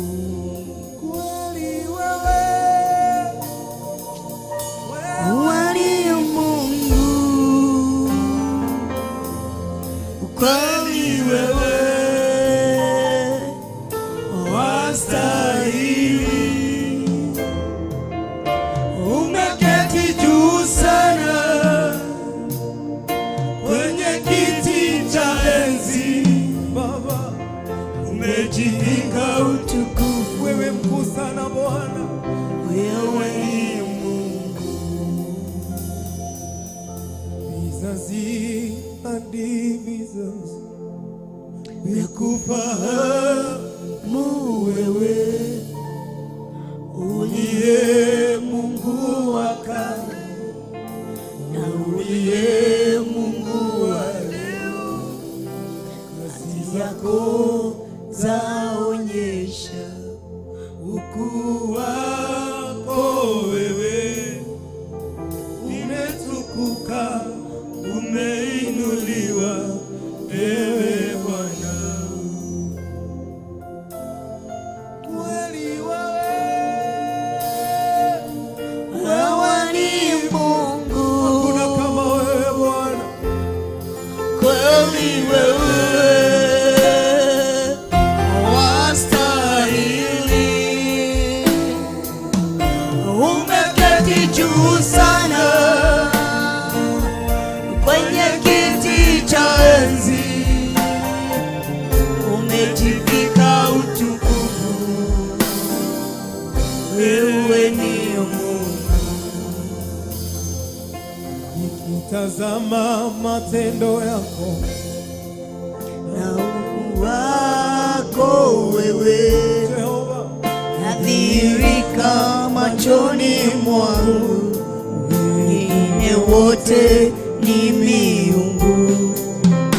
Kweli wewe, Wewe ni Mungu. Kweli wewe wastahili, umeketi juu sana kwenye Vizazi hadi vizazi vikufahamu wewe, uliye Mungu wa kale na uliye Mungu wa leo, kazi zako zaonyesha ukuu wako wewe, umetukuka, umeinuliwa ewe Bwana. Kweli wewe, Wewe ni Mungu, hakuna kama wewe Bwana. Kweli wewe wastahili, umeketi juu sana kwenye kiti cha enzi, umejivika utukufu, wewe ni Mungu. Nikitazama matendo yako Na ukuu wako wewe Jehova, nadhihirika machoni mwangu, wengine wote ni miungu.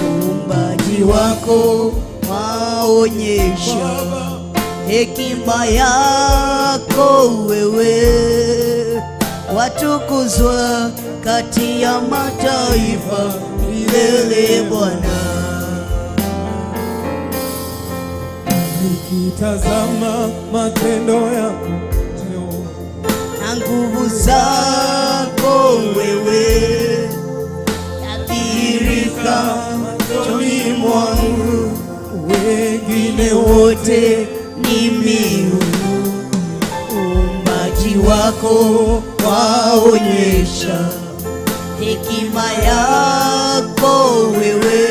Uumbaji wako waonyesha Baba, hekima yako wewe, watukuzwa kati ya mataifa milele Bwana. Nikitazama matendo yako Jehova, Na nguvu zako wewe yadhihirika machoni mwangu, wengine wote ni miungu. Uumbaji wako waonyesha hekima yako wewe,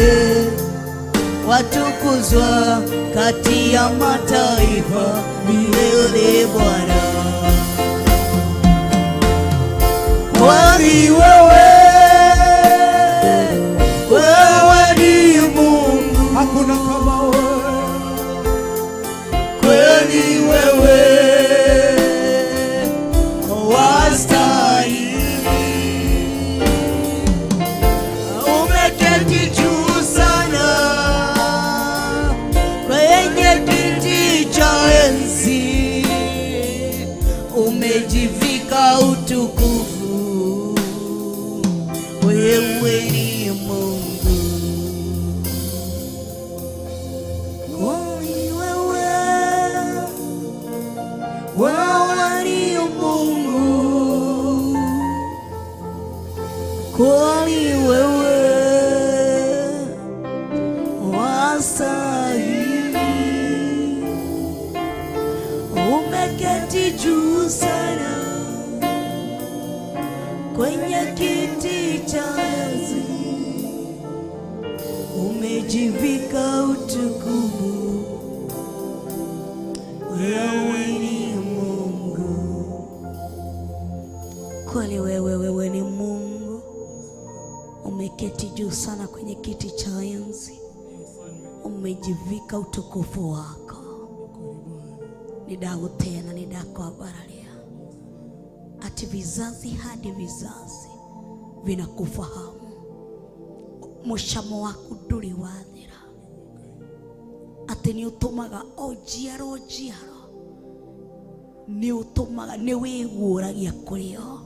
watukuzwa kati ya mataifa milele Bwana. Kweli wewe, wewe ni Mungu, hakuna kama wewe. Kweli wewe wastahili, umeketi juu sana kwenye kiti cha enzi, umejivika utukufu, wewe ni Mungu. Kweli wewe, wewe ni Mungu, kweli wewe wastahili, umeketi juu sana kwenye kiti cha enzi, umejivika utukufu, wewe ni Mungu. Kweli wewe, wewe ni Mungu, umeketi juu sana kwenye kiti cha enzi, umejivika utukufu wako. Nidagutĩa na nidakwambararia ati vizazi hadi vizazi vinakufahamu, mucamo waku ndũrĩ wathira, atĩ nĩ ũtũmaga o njiaro njiaro, nĩ ũtũmaga nĩ wĩguũragia kũrĩ o,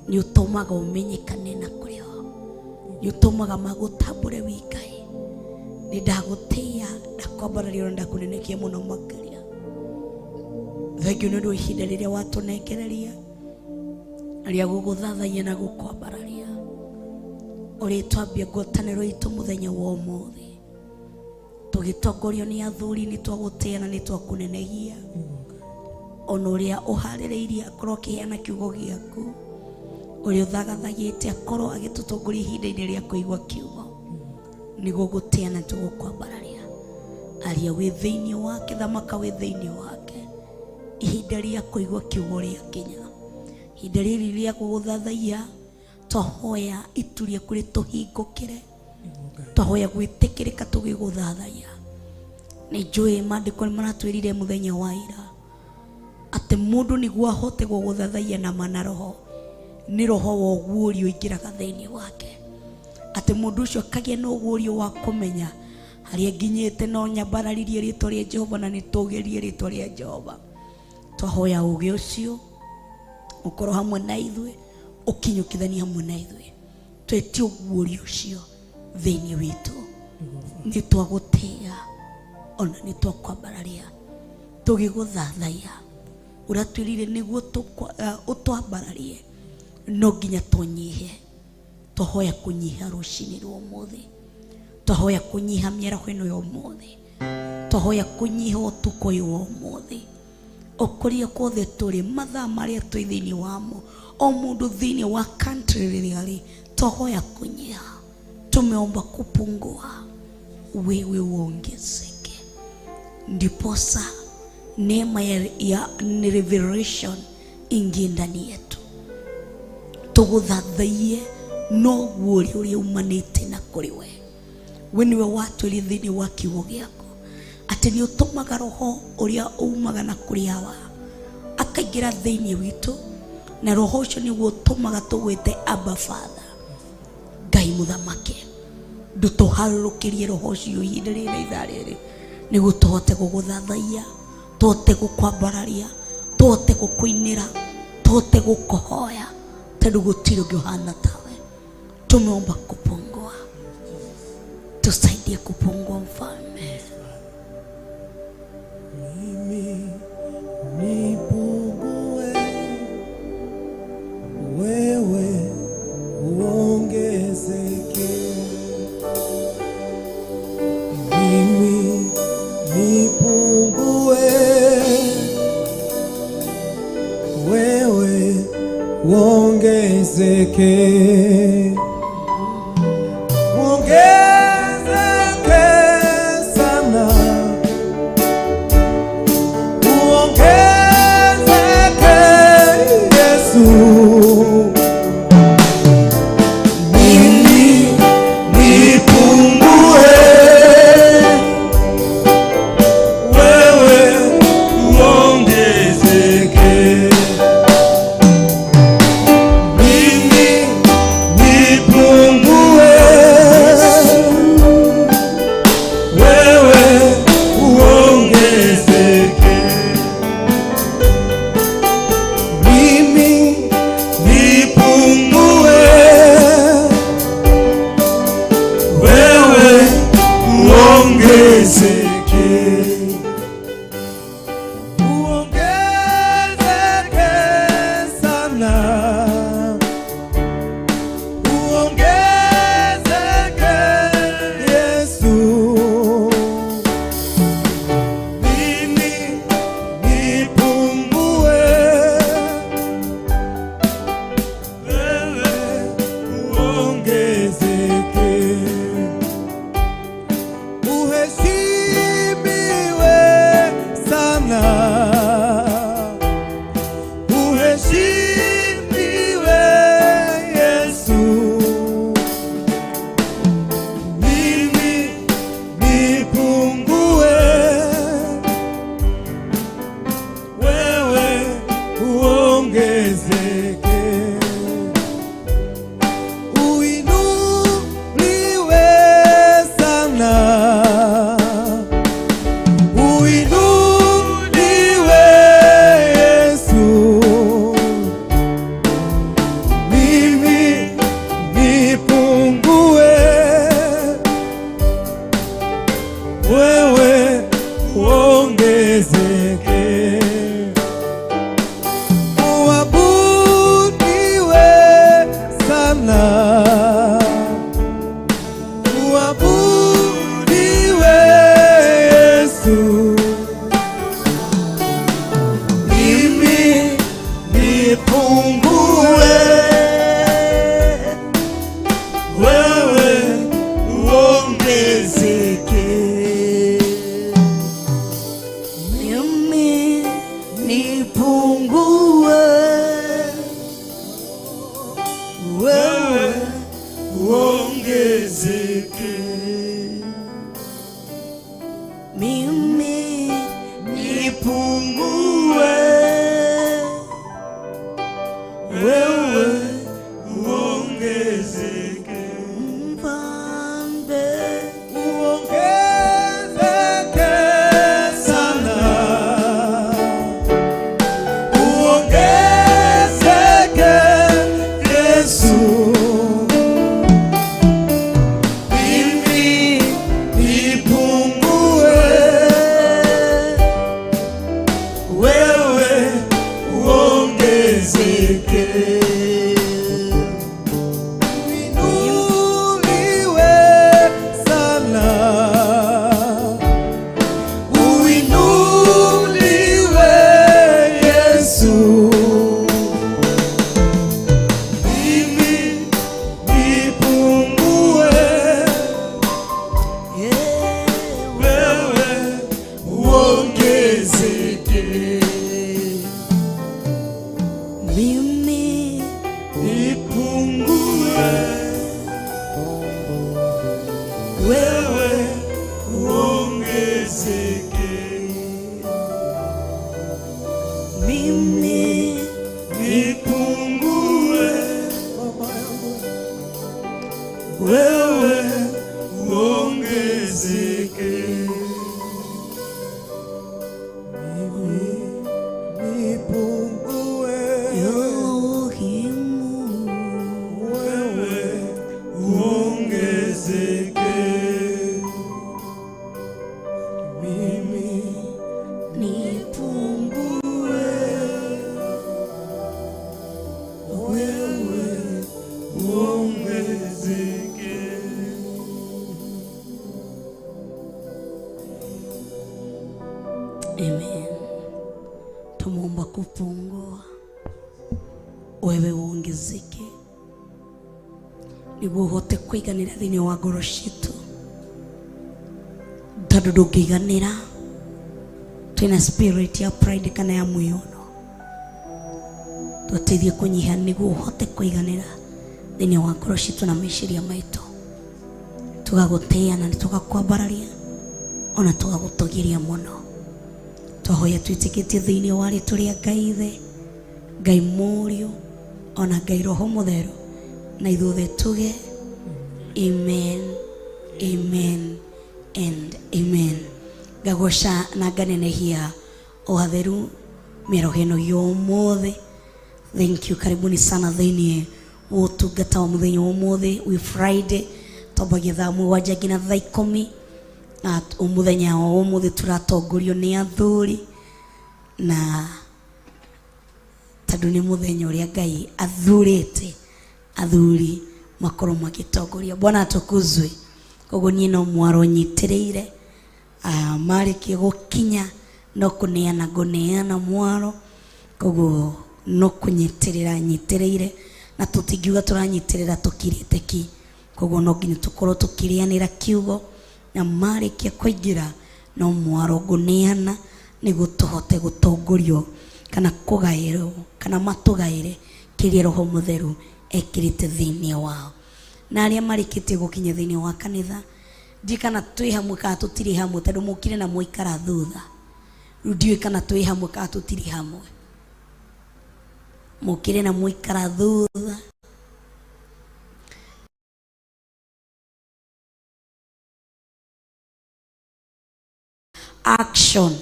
nĩ ũtũmaga ũmenyekane na kũrĩ o, nĩ ũtũmaga magũtambũre wi Ngai. Nĩ ndagũtĩĩa, ndakwambararia na ndakũnenekia mũno makĩria. Thengiũ nĩ ũndũ wa ihinda rĩrĩa watũnengereria rĩa gũgũthathaiya na gũkwambararia, ũrĩa twambia ngwatanĩro itũ mũthenya wa ũmũthĩ tũgĩtongorio nĩ athuri, nĩ twagũtĩĩa na nĩ twakũnenehia, ona ũrĩa ũharĩrĩirie akorwo akĩheana kiugo gĩaku, ũrĩa ũthagathagĩte akorwo agĩtũtongoria ihinda-inĩ rĩa kũigua kiugo, nĩ gũgũtĩĩa na tũgũkwambararia. Aria wĩ thĩinĩ wake, thamaka wĩ thĩinĩ wake. Ihinda rĩa kũigua kiugo rĩakinya, ihinda rĩrĩ rĩa gũgũthathaiya Twahoya itu rĩaku rĩtũhingũkĩre. Twahoya gwĩtĩkĩrĩka tũgĩgũthathaiya. Nĩ njũĩ maandĩko nĩ maratwĩrire mũthenya wa ira atĩ mũndũ nĩguo ahote gũgũthathaiya na ma na roho, nĩ roho wa ũguũrio ũingĩraga thĩinĩ wake, atĩ mũndũ ũcio akagĩa na ũguũrio wa kũmenya harĩa nginyĩte, no nyambararirie rĩtwa rĩa Jehova na nĩtũgĩrie rĩtwa rĩa Jehova. Twahoya ũgĩ ũcio ũkorwo hamwe na ithuĩ, ũkinyũkithanie hamwe na ithuĩ, twetie ũguũrio ũcio thĩinĩ witũ. Nĩ twagũtĩĩa ona nĩ twakwambararia tũgĩgũthathaiya. Ũratwĩrire nĩguo ũtwambararie no nginya tũnyihe. Twahoya kũnyiha rũcinĩ rwa ũmũthĩ, twahoya kũnyiha mĩaraho ĩno ya ũmũthĩ, twahoya kũnyiha ũtukũ ũyũ wa ũmũthĩ, o kũrĩa kuothe tũrĩ, mathaa marĩa twĩ thĩinĩ wamo, o mũndũ thĩinĩ wa country rĩrĩa arĩ, twahoya kũnyiha. Tumeomba kupungua, wewe uongezeke, ndiposa neema ya ni revelation ingie ndani yetu, tũgũthathaiye no guũrio ũrĩa umanĩte na kũrĩ we. We nĩwe watwĩrire thĩinĩ wa kiugo gĩaku atĩ nĩ ũtũmaga roho ũrĩa umaga na kũrĩ Awa akaingĩra thĩinĩ witũ, na roho ũcio nĩguo ũtũmaga tũgwĩte Abba Father. Ngai mũthamaki, ndũtũharũrũkĩrie roho ũcio ihinda rĩrĩ ithaa rĩrĩ, nĩguo tũhote gũgũthathaiya, tũhote gũkwambararia, tũhote gũkũinĩra, tũhote gũkũhoya, tondũ gũtirĩ ũngĩ ũhana tawe. Tumeomba kupungua, tusaidie kupungua mfalme. Mimi nipungue, wewe uongezeke. Mimi nipungue, wewe uongezeke. Uongezeke sana, uongezeke Yesu. Mimi nipungue, wewe uongezeke. Mimi nipungue, wewe uongezeke. Mimi nipungue, wewe uongezeke. Uongezeke sana, uongezeke Yesu. Mimi nipungue, wewe uongezeke. Uheshimiwe sana, uheshimiwe Yesu. Mimi nipungue, wewe uongezeke. Uinuliwe sana, uinuliwe Yesu. Mimi nipungue, wewe uongezeke. Uabudiwe sana, uabudiwe Yesu. Mimi nipungue, Uongezeke. Mfalme Uongezeke sana. Uongezeke Yesu. Mimi nipungue, wewe uongezeke. Uinuliwe sana. Uinuliwe Yesu. Mimi nipungue, wewe uongezeke. Mimi Nipungue, wewe uongezeke. Mimi Nipungue, wewe uongezeke. Mimi nipungue, Elohimu wewe uongezeke. Mimi nipungue wewe uongezeke. Amen. Tumuomba kupungua, wewe uongezeke, niguo uhote kwiganira thiini wa ngoro citu, tondu ndungiiganira twina spirit ya pride kana ya mwiyono. Twateithie kunyiha niguo uhote kwiganira thiini wa ngoro citu na meciria maitu. Tugagutia na tugakwambararia ona tugagutugiria muno. Twahoya twitikitie thiini wa ritwa ria Ngai Ithe, Ngai Mũriũ, ona Ngai Roho Mũtheru, na ithuothe tuge amen, amen and amen. Ngagoca na nganenehia o atheru mĩaroho ĩno ya ũmũthĩ. Thank you, karibuni sana thĩinĩ wa ũtungata wa mũthenya wa ũmũthĩ wi Friday, twambagia thaa mũgwanja nginya thaa 10. Na mũthenya wa ũmũthĩ tũratongorio nĩ athuri, na tondũ nĩ mũthenya ũrĩa Ngai athurĩte athuri makorwo magĩtongoria. Bwana atukuzwe. Koguo niĩ no mwaro nyitĩrĩire, marĩkia gũkinya no kũneana ngũneana mwaro, koguo no kũnyitĩrĩra nyitĩrĩire, na tũtingiuga tũranyitĩrĩra tũkirĩte ki, koguo no nginya tũkorwo tũkĩrĩanĩra kiugo, na marĩkia kũingĩra no mwaro ngũneana nĩguo tũhote gũtongorio kana kũgaĩrwo kana matũgaĩre kĩrĩa Roho Mũtheru ekĩrĩte thĩinĩ wao. Na arĩa marĩkĩtie gũkinya thĩinĩ wa kanitha, ndiũĩ kana twĩ hamwe kana tũtirĩ hamwe, tondũ mũkire na mwaikara thutha. Rĩu ndiũĩ kana twĩ hamwe kana tũtirĩ hamwe. Mũkire na mwaikara thutha. Action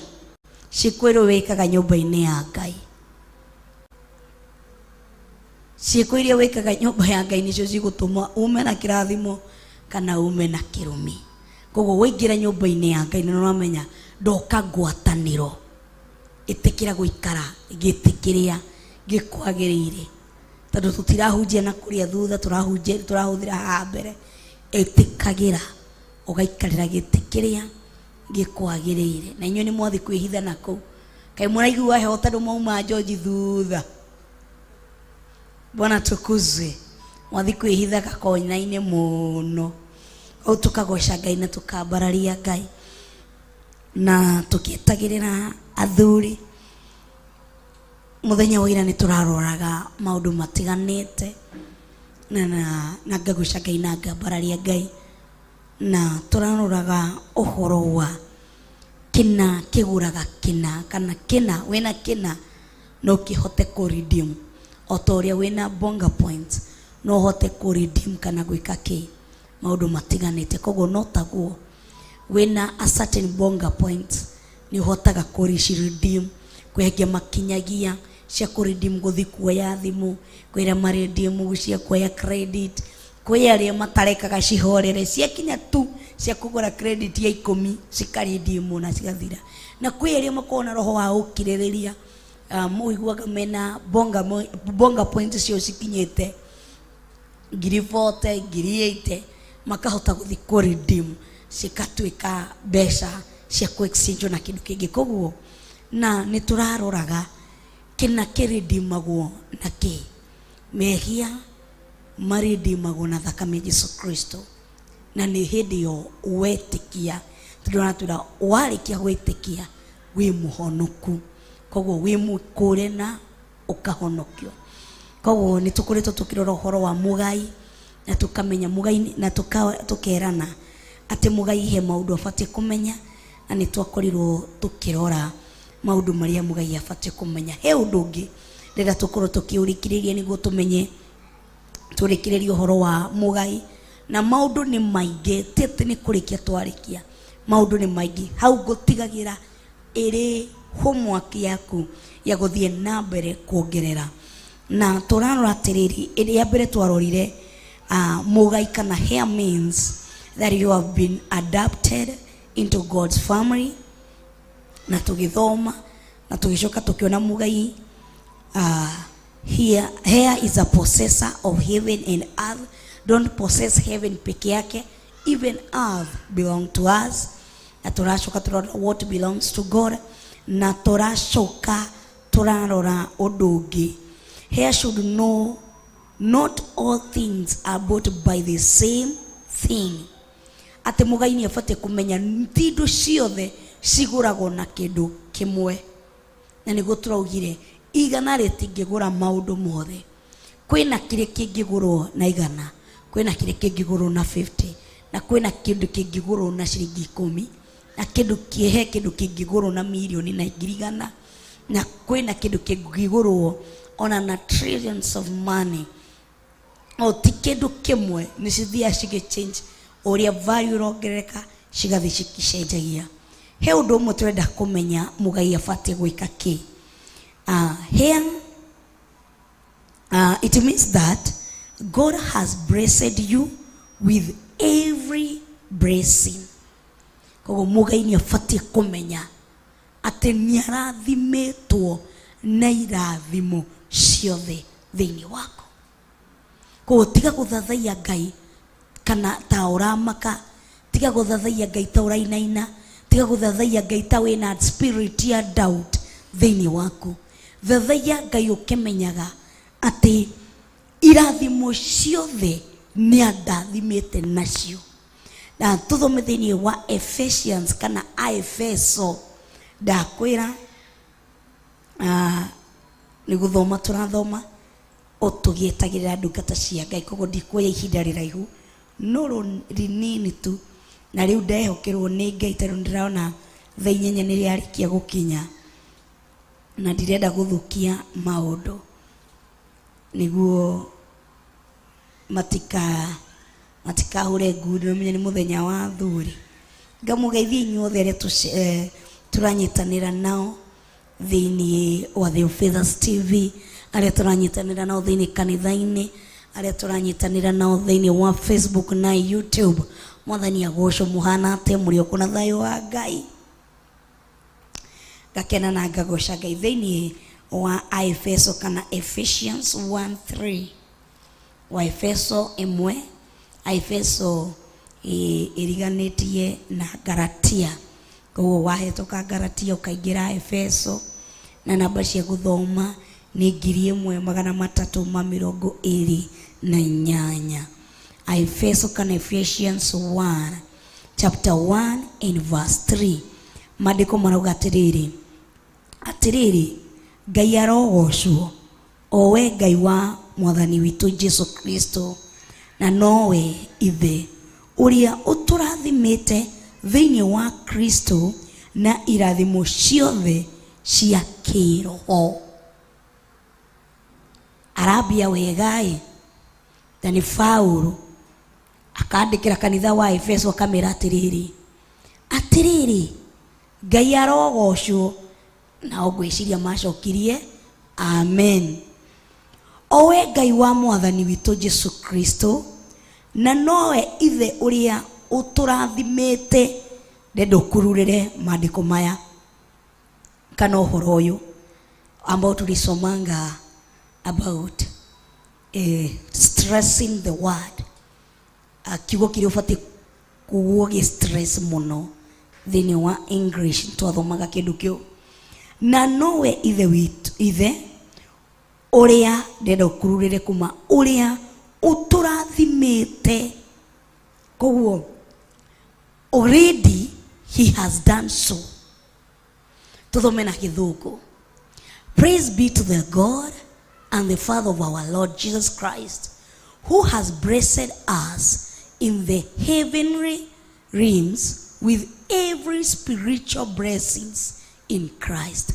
ciĩko iria wĩkaga nyũmba-inĩ ya Ngai, ciĩko iria wĩkaga nyũmba ya Ngai nĩcio cigũtũma ume na kĩrathimo kana ume na kĩrumi. Koguo waingĩra nyũmba-inĩ ya Ngai nĩ ũramenya ndoka ngwatanĩro, ĩtĩkĩra gũikara gĩtĩ kĩrĩa gĩkwagĩrĩire, tondũ tũtirahunjia na kũrĩa thutha, tũrahunjia tũrahũthĩra haha mbere. Ĩtĩkagĩra ũgaikarĩra gĩtĩ kĩrĩa gĩkwagĩrĩire. Na inyuĩ nĩ mwathi kwĩhitha na kũu, kaĩ mũraigua heho tondũ mwauma George thutha. Bwana tukuzwe. Mwathi kwĩhitha gakona-inĩ mũno. Hau tũkagoca Ngai na tũkambararia Ngai, na tũkĩetagĩrĩra athuri. Mũthenya wa ira nĩ tũraroraga maũndũ matiganĩte, na ngagoca Ngai na ngambararia Ngai, na tũraroraga ũhoro wa kĩna kĩgũraga kĩna, kana kĩna wĩna kĩna no kĩhote kũ redeem, o ta ũrĩa wĩna bonga points No ũhote kũ redeem kana gwĩka kĩ maũndũ matiganĩte. Koguo no taguo wĩna a certain bonga point nĩ ũhotaga kũ redeem. Kwĩ angĩ makinyagia cia kũ redeem gũthiĩ kuoya thimũ, kwĩ arĩa ma redeem cia kuoya credit, kwĩ arĩa matarekaga cihorere ciakinya tu cia kũgũra credit ya 10 cikaredeem na cigathira, na kwĩ arĩa makoragwo na roho wa ũkirĩrĩria, mũiguaga mena bonga point cio cikinyĩte 40,000, 80,000, makahota gũthiĩ kũ redeem cikatuĩka mbeca cia kũ exchange na kĩndũ kĩngĩ. Koguo na nĩ tũraroraga kĩna kĩrĩndimagwo na kĩ mehia marĩndimagwo na thakame ya Jesu Kristo, na nĩ hĩndĩ ĩyo wetĩkia, tondũ aratwĩra warĩkia gwĩtĩkia wĩ mũhonoku, koguo wĩ mũkũre na ũkahonokio. Koguo nĩ tũkoretwo tũkĩrora ũhoro wa mũgai na tũkamenya mũgai na tũkerana atĩ mũgai he maũndũ abatiĩ kũmenya, na nĩ twakorirwo tũkĩrora maũndũ marĩa mũgai abatiĩ kũmenya. He ũndũ ũngĩ ndĩrenda tũkorwo tũkĩũrĩkĩrĩria nĩguo tũmenye tũrĩkĩrĩrie ũhoro wa mũgai, na maũndũ nĩ maingĩ, ti atĩ nĩ kũrĩkia twarĩkia, maũndũ nĩ maingĩ. Hau ngũtigagĩra ĩrĩ homework yaku ya gũthiĩ na mbere kuongerera. Na tũrarora atĩrĩrĩ, ĩrĩa mbere twarorire, mũgai kana heir means that you have been adopted into God's family, na tũgĩthoma na tũgĩcoka tũkĩona mũgai, here, heir is a possessor of heaven and earth. Don't possess heaven peke yake, even earth belong to us. Na tũracoka tũrora what belongs to God, na tũracoka tũrarora ũndũ ũngĩ. Heir should know not all things are bought by the same thing. Atĩ mũgai nĩ abatiĩ kũmenya ti indo ciothe cigũragwo na kĩndũ kĩmwe, na nĩguo tũraugire igana rĩtingĩgũra maũndũ mothe. Kwĩna kĩrĩa kĩngĩgũrwo na 100, kwĩna kĩrĩa kĩngĩgũrwo na 50, na kwĩna kĩndũ kĩngĩgũrwo na ciringi 10, na kĩndũ kĩhe kĩndũ kĩngĩgũrwo na mirioni na 100,000, na kwĩna kĩndũ kĩngĩgũrwo ona na trillions of money. O ti kĩndũ kĩmwe, nĩ cithiaga cigĩchange ũrĩa value ĩrongerereka, cigathiĩ cikicenjagia. He ũndũ ũmwe tũrenda kũmenya mũgai abatiĩ gwĩka kĩ. Here, it means that God has blessed you with every blessing. Koguo mũgai nĩ abatiĩ kũmenya atĩ nĩ arathimĩtwo na irathimo ciothe thĩinĩ waku. Koguo tiga gũthathaiya Ngai kana ta ũramaka, tiga gũthathaiya Ngai ta ũrainaina, tiga gũthathaiya Ngai ta wĩna spirit ya doubt thĩinĩ waku. Thathaiya Ngai ũkĩmenyaga atĩ irathimo ciothe nĩ andathimĩte nacio. Na tũthome thĩinĩ wa Ephesians kana Aefeso, ndakwĩra nĩ gũthoma tũrathoma o tũgĩetagĩrĩra ndungata cia Ngai, koguo ndikuoya ihinda rĩraihu no rĩnini tu. Na rĩu ndehokerwo nĩ Ngai tondũ ndĩrona thaa 8 nĩ rĩarĩkia gũkinya, na ndirenda gũthũkia maũndũ nĩguo matikahure ngundi, no menye nĩ mũthenya wa athuri. Ngamũgeithia inyuothe arĩa tũranyitanĩra nao thĩinĩ wa Theophilus TV, arĩa tũranyitanĩra nao thĩinĩ kanitha-inĩ, arĩa tũranyitanĩra nao thĩinĩ wa Facebook na YouTube. Mwathani agocwo, mũhana atĩa? Mũrĩ o na thayũ wa Ngai? Ngakena na ngagoca Ngai. Thĩinĩ wa Aefeso kana Ephesians 1:3, wa Efeso 1, Aefeso ĩriganĩtie na Galatia, koguo wahĩtũka Galatia ũkaingĩra Efeso, na namba cia gũthoma nĩ 1328. Aefeso kana Ephesians 1 chapter 1 and verse 3, maandĩko marauga atĩrĩrĩ, atĩrĩrĩ, Ngai arogocwo, o we Ngai wa mwathani witũ Jesu Kristo, na nowe ithe ũrĩa ũtũrathimĩte thĩinĩ wa Kristo na irathimo ciothe cia kĩroho. Arambia wega ĩ. Na nĩ Paulo akandĩkĩra kanitha wa Efeso akamĩra atĩrĩrĩ, atĩrĩrĩ, Ngai arogocwo. Nao ngwĩciria macokirie amen. Owe Ngai wa Mwathani witũ Jesu Kristo, na nowe Ithe ũrĩa ũtũrathimĩte. Ndenda ũkururĩre maandĩko maya kana ũhoro ũyũ ambao tulisomanga about stressing the word. Kiugo kĩrĩa ũbatiĩ kugwo gĩ stress mũno thĩinĩ wa English, twathomaga kĩndũ kĩu. Na nowe Ithe witũ, Ithe ũrĩa, ndenda ũkururĩre kuma ũrĩa ũtũrathimĩte. Koguo already he has done so. Tuthome na Gĩthũngũ. Praise be to the God and the Father of our Lord Jesus Christ, who has blessed us in the heavenly realms with every spiritual blessings in Christ.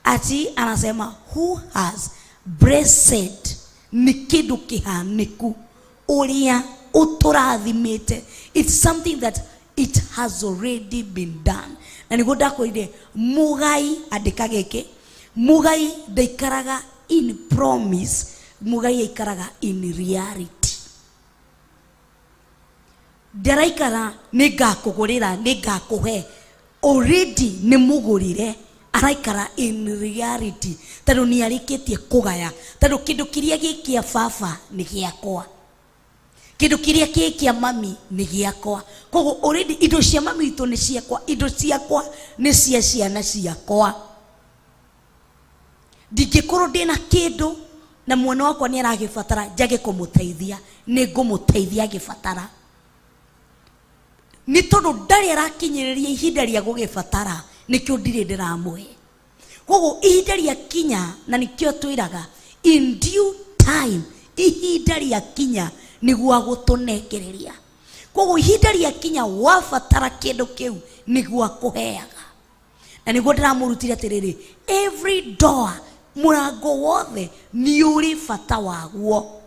Ati anasema who has blessed ni kindu kihaniku, uria uturathimite. It's something that it has already been done. Na niguo ndakwĩrire mugai, andĩka gĩkĩ, mugai ndaikaraga in promise, mugai aikaraga in reality. Ndaraikara nĩngakũgũrĩra, nĩngakũhe, already nĩ mũgũrire. Araikara in reality tondũ nĩ arĩkĩtie kũgaya, tondũ kĩndũ kĩrĩa gĩ kĩa baba nĩ gĩakwa, kĩndũ kĩrĩa kĩ kĩa mami nĩ gĩakwa. Koguo already indo cia mami witũ nĩ ciakwa, indo ciakwa nĩ cia ciana ciakwa. Ndingĩkorwo ndĩna kĩndũ na mwana wakwa nĩ aragĩbatara njage kũmũteithia, nĩ ngũmũteithia agĩbatara, nĩ tondũ ndarĩ arakinyĩrĩria ihinda rĩa gũgĩbatara, nĩkĩo ndirĩ ndĩramũhe. Koguo ihinda rĩa kinya, na nĩkĩo twĩraga in due time, ihinda rĩa kinya nĩguo agũtũnengereria. Koguo ihinda rĩa kinya wabatara kĩndũ kĩu nĩguo akũheaga. Na nĩguo ndĩramũrutire atĩrĩrĩ, every door, mũrango wothe nĩ ũrĩ bata waguo,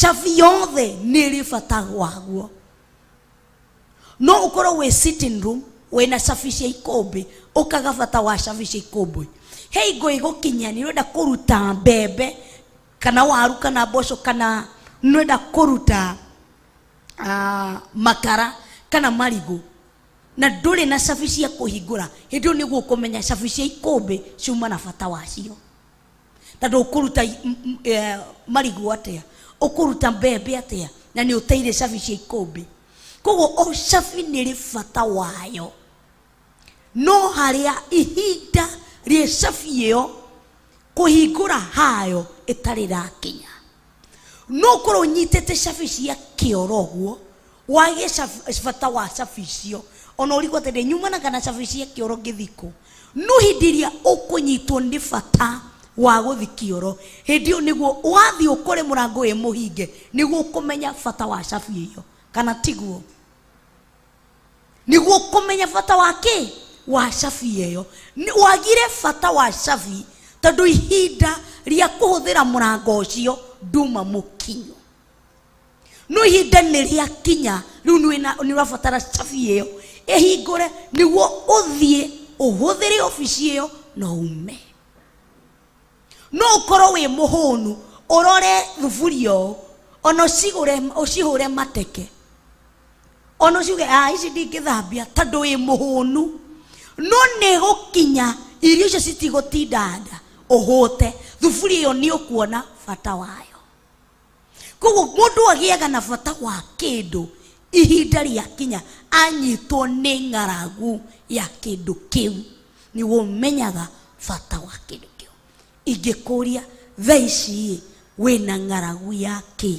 cabi yothe nĩ ĩrĩ bata waguo. No ũkorwo wĩ sitting room wĩna cabi cia ikũmbĩ, ũkaga bata wa cabi cia ikũmbĩ. He hingo ĩgũkinya nĩ ũrenda kũruta mbembe kana waru kana mboco, kana nĩ ũrenda kũruta makara kana marigũ, na ndũrĩ na cabi cia kũhingũra. Hĩndĩ ĩyo nĩguo ũkũmenya cabi cia ikũmbĩ ciuma na bata wacio, tondũ ũkũruta marigũ atĩa, ũkũruta mbembe atĩa, na nĩ ũteire cabi cia ikũmbĩ. Koguo o cabi nĩ ĩrĩ bata wayo, no harĩa ihinda rĩa cabi ĩyo kũhingũra hayo ĩtarĩ rakinya. No ũkorwo ũnyitĩte cabi cia kĩoro ũguo wage bata wa cabi icio, ona ũrigwo atĩrĩ, nyumanaga na cabi cia kĩoro ngĩthikũ. No hĩndĩ ĩrĩa ũkũnyitwo nĩ bata wa gũthi kĩoro, hĩndĩ ĩyo nĩguo wathiĩ ũkore mũrango wĩ mũhinge, nĩguo ũkũmenya bata wa cabi ĩyo, kana tiguo? Nĩguo ũkũmenya bata wa kĩ wa cabi ĩyo. Wagire bata wa cabi tondũ ihinda rĩa kũhũthĩra mũrango ũcio nduma mũkinyu. No ihinda nĩ rĩakinya rĩu nĩ ũrabatara cabi ĩyo ĩhingũre nĩguo ũthiĩ ũhũthĩre obici ĩyo na ume. No ũkorwo wĩ mũhũnu, ũrore thuburia ũũ, ona ũcigũre ũcihũre mateke, ona ũciuge ici ndingĩthambia tondũ wĩ mũhũnu. No nĩ gũkinya irio icio citigũtinda nda, ũhũte thuburia ĩyo nĩ ũkuona bata wayo. Koguo mũndũ agĩaga na bata wa kĩndũ ihinda rĩakinya, anyitwo nĩ ng'aragu ya kĩndũ kĩu, nĩguo ũmenyaga bata wa kĩndũ kĩu. Ingĩkũria thaa ici wĩna ng'aragu ya kĩ?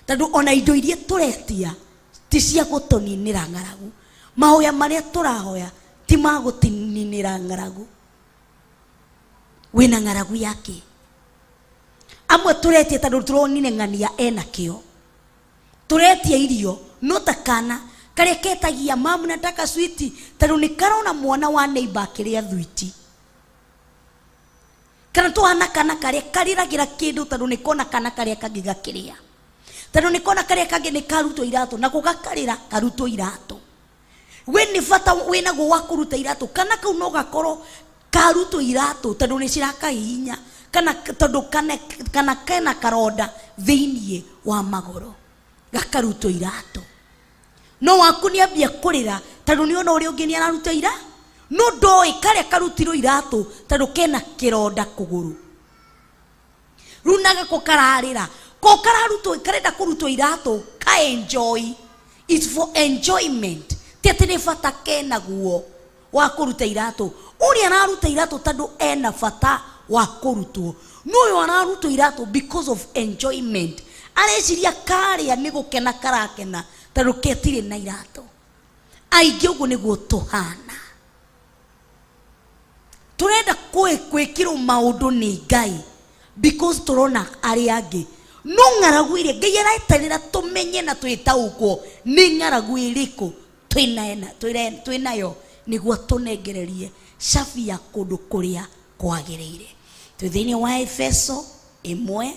Tondũ ona indo iria tũretia ti cia gũtũninĩra ng'aragu, mahoya marĩa tũrahoya ti ma gũtũninĩra ng'aragu. Wĩna ng'aragu ya kĩ? Amwe tũretia tondũ tũronire ng'ania ena kĩo, tũretia irio no ta kana karĩa ketagia mamu nataka switi, tondũ nĩ karona mwana wa neighbor akĩrĩa thwiti. Kana tũhana kana karĩa karĩragĩra kĩndũ tondũ nĩ kona kana karĩa kangĩ gakĩrĩa. Tondũ nĩ kona karĩa kangĩ nĩ karutwo iratũ nako gakarĩra karutwo iratũ. We nĩ bata wĩnaguo wa kũruta iratũ kana kau no gakorwo karutwo iratũ tondũ nĩ cirakahihinya kana tondũ kana kena karonda thĩiniĩ wa magũrũ gakarutwo iratũ. No waku nĩ ambia kũrĩra tondũ nĩ ona ũrĩa ũngĩ nĩ araruta ira no ndoĩ karĩa karutirwo iratũ tondũ kena kĩronda kũgũrũ. Rĩu nagako kararĩra ko kararutwo karenda kũrutwo iratũ ka enjoy. It's for enjoyment. Ti atĩ nĩ bata kenaguo wa kũruta iratũ. Ũrĩa araruta iratũ tondũ ena bata wa kũrutwo. No ũyũ ararutwo iratũ because of enjoyment. Areciria karĩa nĩ gũkena karakena tondũ ketirĩ na iratũ. Aingĩ ũguo nĩguo tũhana. Tũrenda gwĩkĩrwo maũndũ nĩ Ngai because tũrona arĩa angĩ. No ng'aragu ĩrĩa Ngai areterera tũmenye na twĩtaũkwo nĩ ng'aragu ĩrĩkũ twĩnayo nĩguo tũnengererie cabi ya kũndũ kũrĩa kwagĩrĩire. Twĩ thĩinĩ wa Efeso 1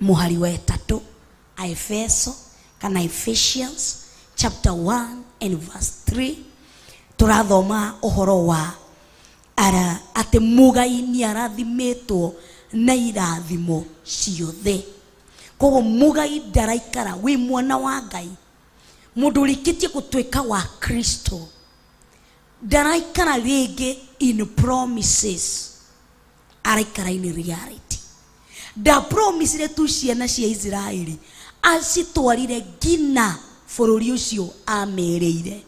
mũhari wa 3, Efeso kana Ephesians chapter 1 and verse 3 tũrathoma ũhoro wa atĩ mũgai nĩ arathimĩtwo na irathimo ciothe. Koguo mũgai ndaraikara wĩ mwana wa Ngai, mũndũ ũrĩkĩtie gũtuĩka wa Kristo ndaraikara rĩngĩ in promises, araikara in reality. Ndapromisire tu ciana cia Isiraeli acitwarire nginya bũrũri ũcio amerĩire.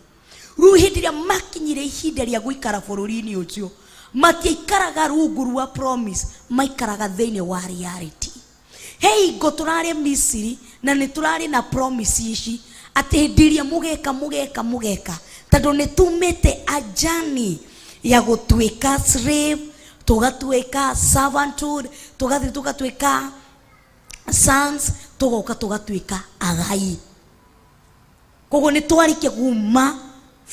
Rĩu hĩndĩ ĩrĩa makinyire ihinda rĩa gũikara bũrũri-inĩ ũcio matiaikaraga rungu rwa promise, maikaraga thĩinĩ wa reality. He hingo tũrarĩ Misiri na nĩ tũrarĩ na promise ici atĩ hĩndĩ ĩrĩa mũgeka mũgeka mũgeka tondũ nĩ tumĩte ajani ya gũtuĩka slave tũgatuĩka servanthood tũgathiĩ tũgatuĩka sons tũgoka tũgatuĩka agai. Koguo nĩ twarĩkia kuma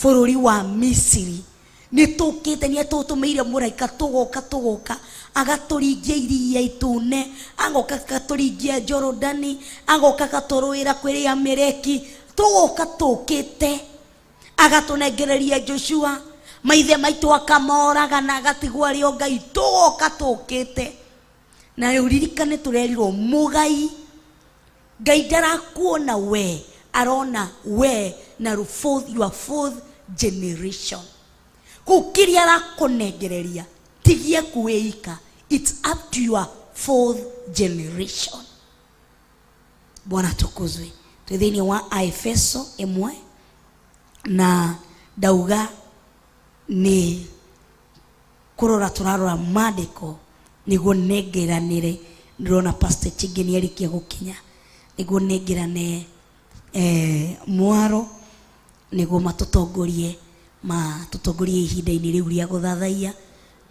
bũrũri wa Misiri nĩ tũkĩte nĩ atũtũmĩire mũraika tũgoka tũgoka agatũringia iria itune agoka agatũringia Jorodani agoka agatũrũĩra kwĩ Amaleki tũgoka tũkĩte agatũnengereria Joshua maithe maitũ akamoraga na agatigwo arĩ o Ngai tũgoka tũkĩte. Na rĩu ririkane tũrerirwo mũgai Ngai ndarakuona we, arona we na your fourth generation. Kũu kĩrĩa arakũnengereria tigie kuĩika, it's up to your fourth generation. Bwana tukuzwe. Twĩ thĩinĩ wa Efeso 1 na ndauga nĩ kũrora tũrarora maandĩko nĩguo nengeranĩre. Ndĩrona Pastor Chege nĩ arĩkia gũkinya nĩguo nengerane mwaro nĩguo matũtongorie ihinda-inĩ rĩu rĩa gũthathaiya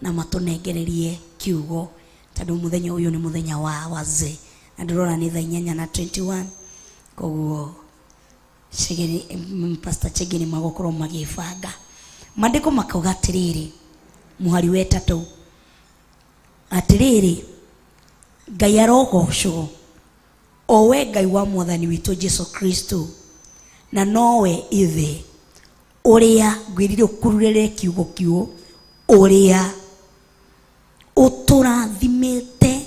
na matũnengererie kiugo tondũ mũthenya ũyũ nĩ mũthenya wa wazee na ndĩrona nĩ thaa 8:21 koguo Pastor Chege nĩ magũkorwo magĩbanga. Maandĩko makauga atĩrĩrĩ mũhari wa 3 atĩrĩrĩ Ngai arogocwo o we Ngai wa mwathani witũ Jesu Kristo na nowe ithe ũrĩa ngwĩrire ũkururĩre kiugo kiu ũrĩa ũtũrathimĩte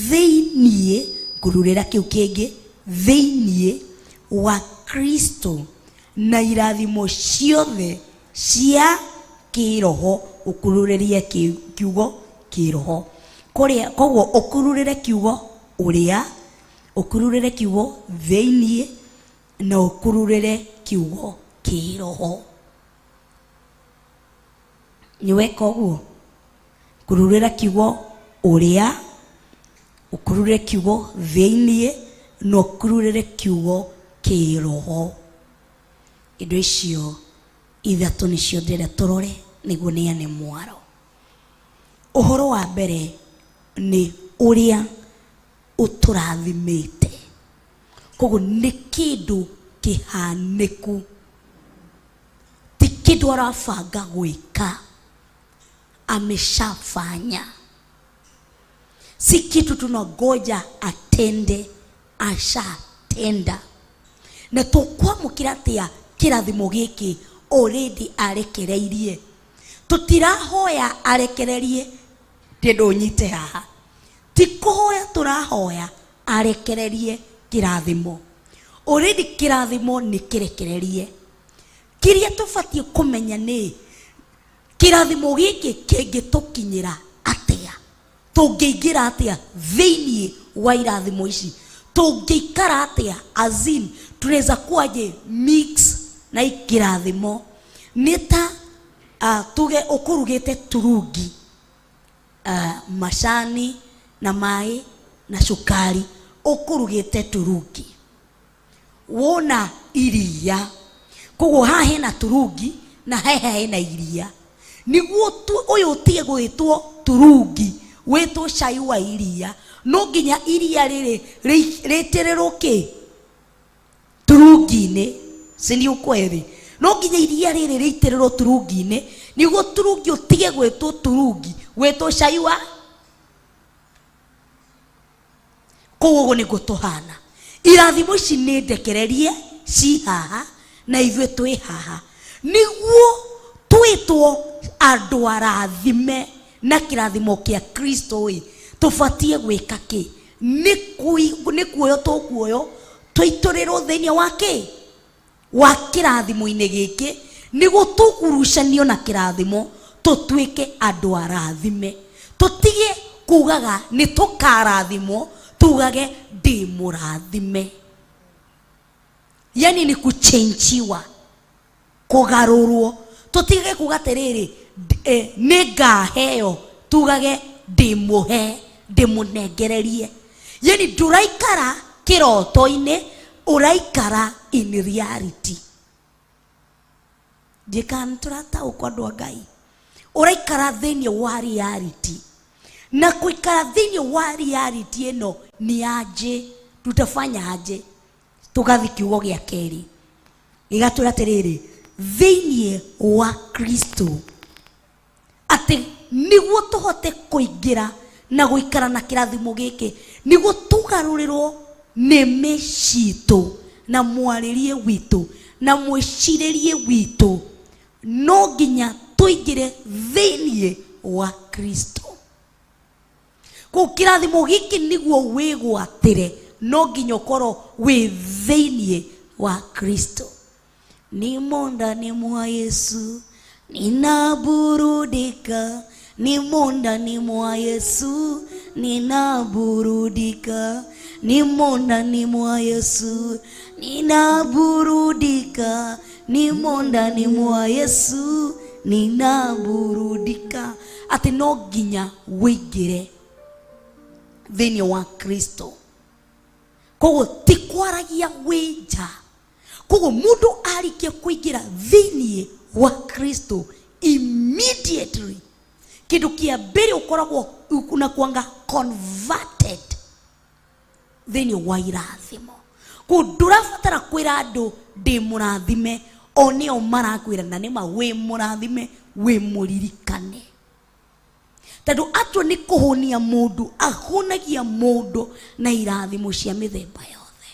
thĩiniĩ ngururĩra kĩu kĩngĩ thĩiniĩ wa Kristo na irathimo ciothe cia kĩroho. Ũkururĩrie kiugo kĩroho kũrĩa koguo ũkururĩre kiugo ũrĩa ũkururĩre kiugo thĩiniĩ na ũkururĩre kiugo kĩroho. Nĩ weka ũguo kururĩra kiugo ũrĩa ũkururĩre kiugo thĩiniĩ na ũkururĩre kiugo kĩroho. Indo icio ithatũ nĩcio ndĩrenda tũrore nĩguo neane mwaro. Ũhoro wa mbere nĩ ũrĩa ũtũrathimĩte. Koguo nĩ kĩndũ kĩhanĩku, ti kĩndũ arabanga gwĩka, ameshafanya. Si kitu tunangoja atende, ashatenda. Na tũkwamũkĩra atĩa kĩrathimo gĩkĩ already arekereirie? Tũtirahoya arekererie, ndĩndũ ũnyite haha. Ti kũhoya tũrahoya arekererie kĩrathimo. Already kĩrathimo nĩ kĩrekererie. Kĩrĩa tũbatiĩ kũmenya nĩ kĩrathimo gĩkĩ kĩngĩtũkinyĩra atĩa, tũngĩingĩra atĩa thĩinĩ wa irathimo ici, tũngĩikara atĩa, as in tunaweza kuwaje mix na hii kĩrathimo. Nĩ ta tuge ũkũrugĩte turungi, macani na maĩ na cukari, ũkũrugĩte turungi, wona iria, koguo haha hena turungi na haha hena iria. Niguo ũyũ ũtige gwĩtwo turungi, wĩtwo cai wa iria, no nginya iria rĩrĩ rĩitĩrĩrwo kĩ turungi-inĩ, si nĩ ukweli? No nginya iria rĩrĩ rĩitĩrĩrwo turungi-inĩ niguo turungi ũtige gwĩtwo turungi, wĩtwo cai wa. Koguo ũguo nĩguo tũhana. Irathimo ici nĩ ndekererie ci haha na ithuĩ twĩ haha niguo twĩtwo andũ arathime na kĩrathimo kĩa Kristo ĩ, tũbatiĩ gwĩka kĩ? Nĩ kuoywo tũkuoywo tũitũrĩrwo thĩinĩ wa kĩ? Wa kĩrathimo-inĩ gĩkĩ, nĩguo tũgurucanio na kĩrathimo tũtuĩke andũ arathime. Tũtige kugaga nĩ tũkarathimwo, tugage ndĩ mũrathime. Yani ni kuchenjiwa, kũgarũrwo. Tũtige kuga atĩrĩrĩ, nĩ ngaheo, tugage ndĩmũhe, ndĩmũnengererie. Yani ndũraikara kĩroto-inĩ, ũraikara in reality. Njĩkaga nĩ tũrataũkwo andũ a Ngai. Ũraikara thĩinĩ wa reality. Na kũikara thĩinĩ wa reality ĩno nĩ aje, tutafanya aje? Tũgathiĩ kiugo gĩa kerĩ gĩgatwĩra atĩrĩrĩ, thĩinĩ wa Kristo, atĩ nĩguo tũhote kũingĩra na gũikara na kĩrathimo gĩkĩ, nĩguo tũgarũrĩrwo nĩmĩ citũ na mwarĩrie witũ na mwĩcirĩrie witũ, no nginya tũingĩre thĩinĩ wa Kristo. Kũu kĩrathimo gĩkĩ nĩguo wĩgwatĩre, no nginya ũkorwo wĩ thĩinĩ wa Kristo. Nimo ndani mwa Yesu ninaburudika, nimo ndani mwa Yesu ninaburudika, nimo ndani mwa Yesu ninaburudika, nimo ndani mwa Yesu ninaburudika. Atĩ no nginya wĩingĩre thĩinĩ wa Kristo. Koguo ti kwaragia wĩ nja. Koguo mũndũ arĩkia kũingĩra thĩinĩ wa Kristo immediately, kĩndũ kĩa mbere ũkoragwo unakuanga converted thĩinĩ wa irathimo. Koguo ndũrabatara kwĩra andũ ndĩ mũrathime, o nĩo marakwĩra na nĩma wĩ mũrathime, wĩ mũririkane. Tondũ atua nĩ kũhũnia mũndũ, ahũnagia mũndũ na irathimo cia mĩthemba yothe.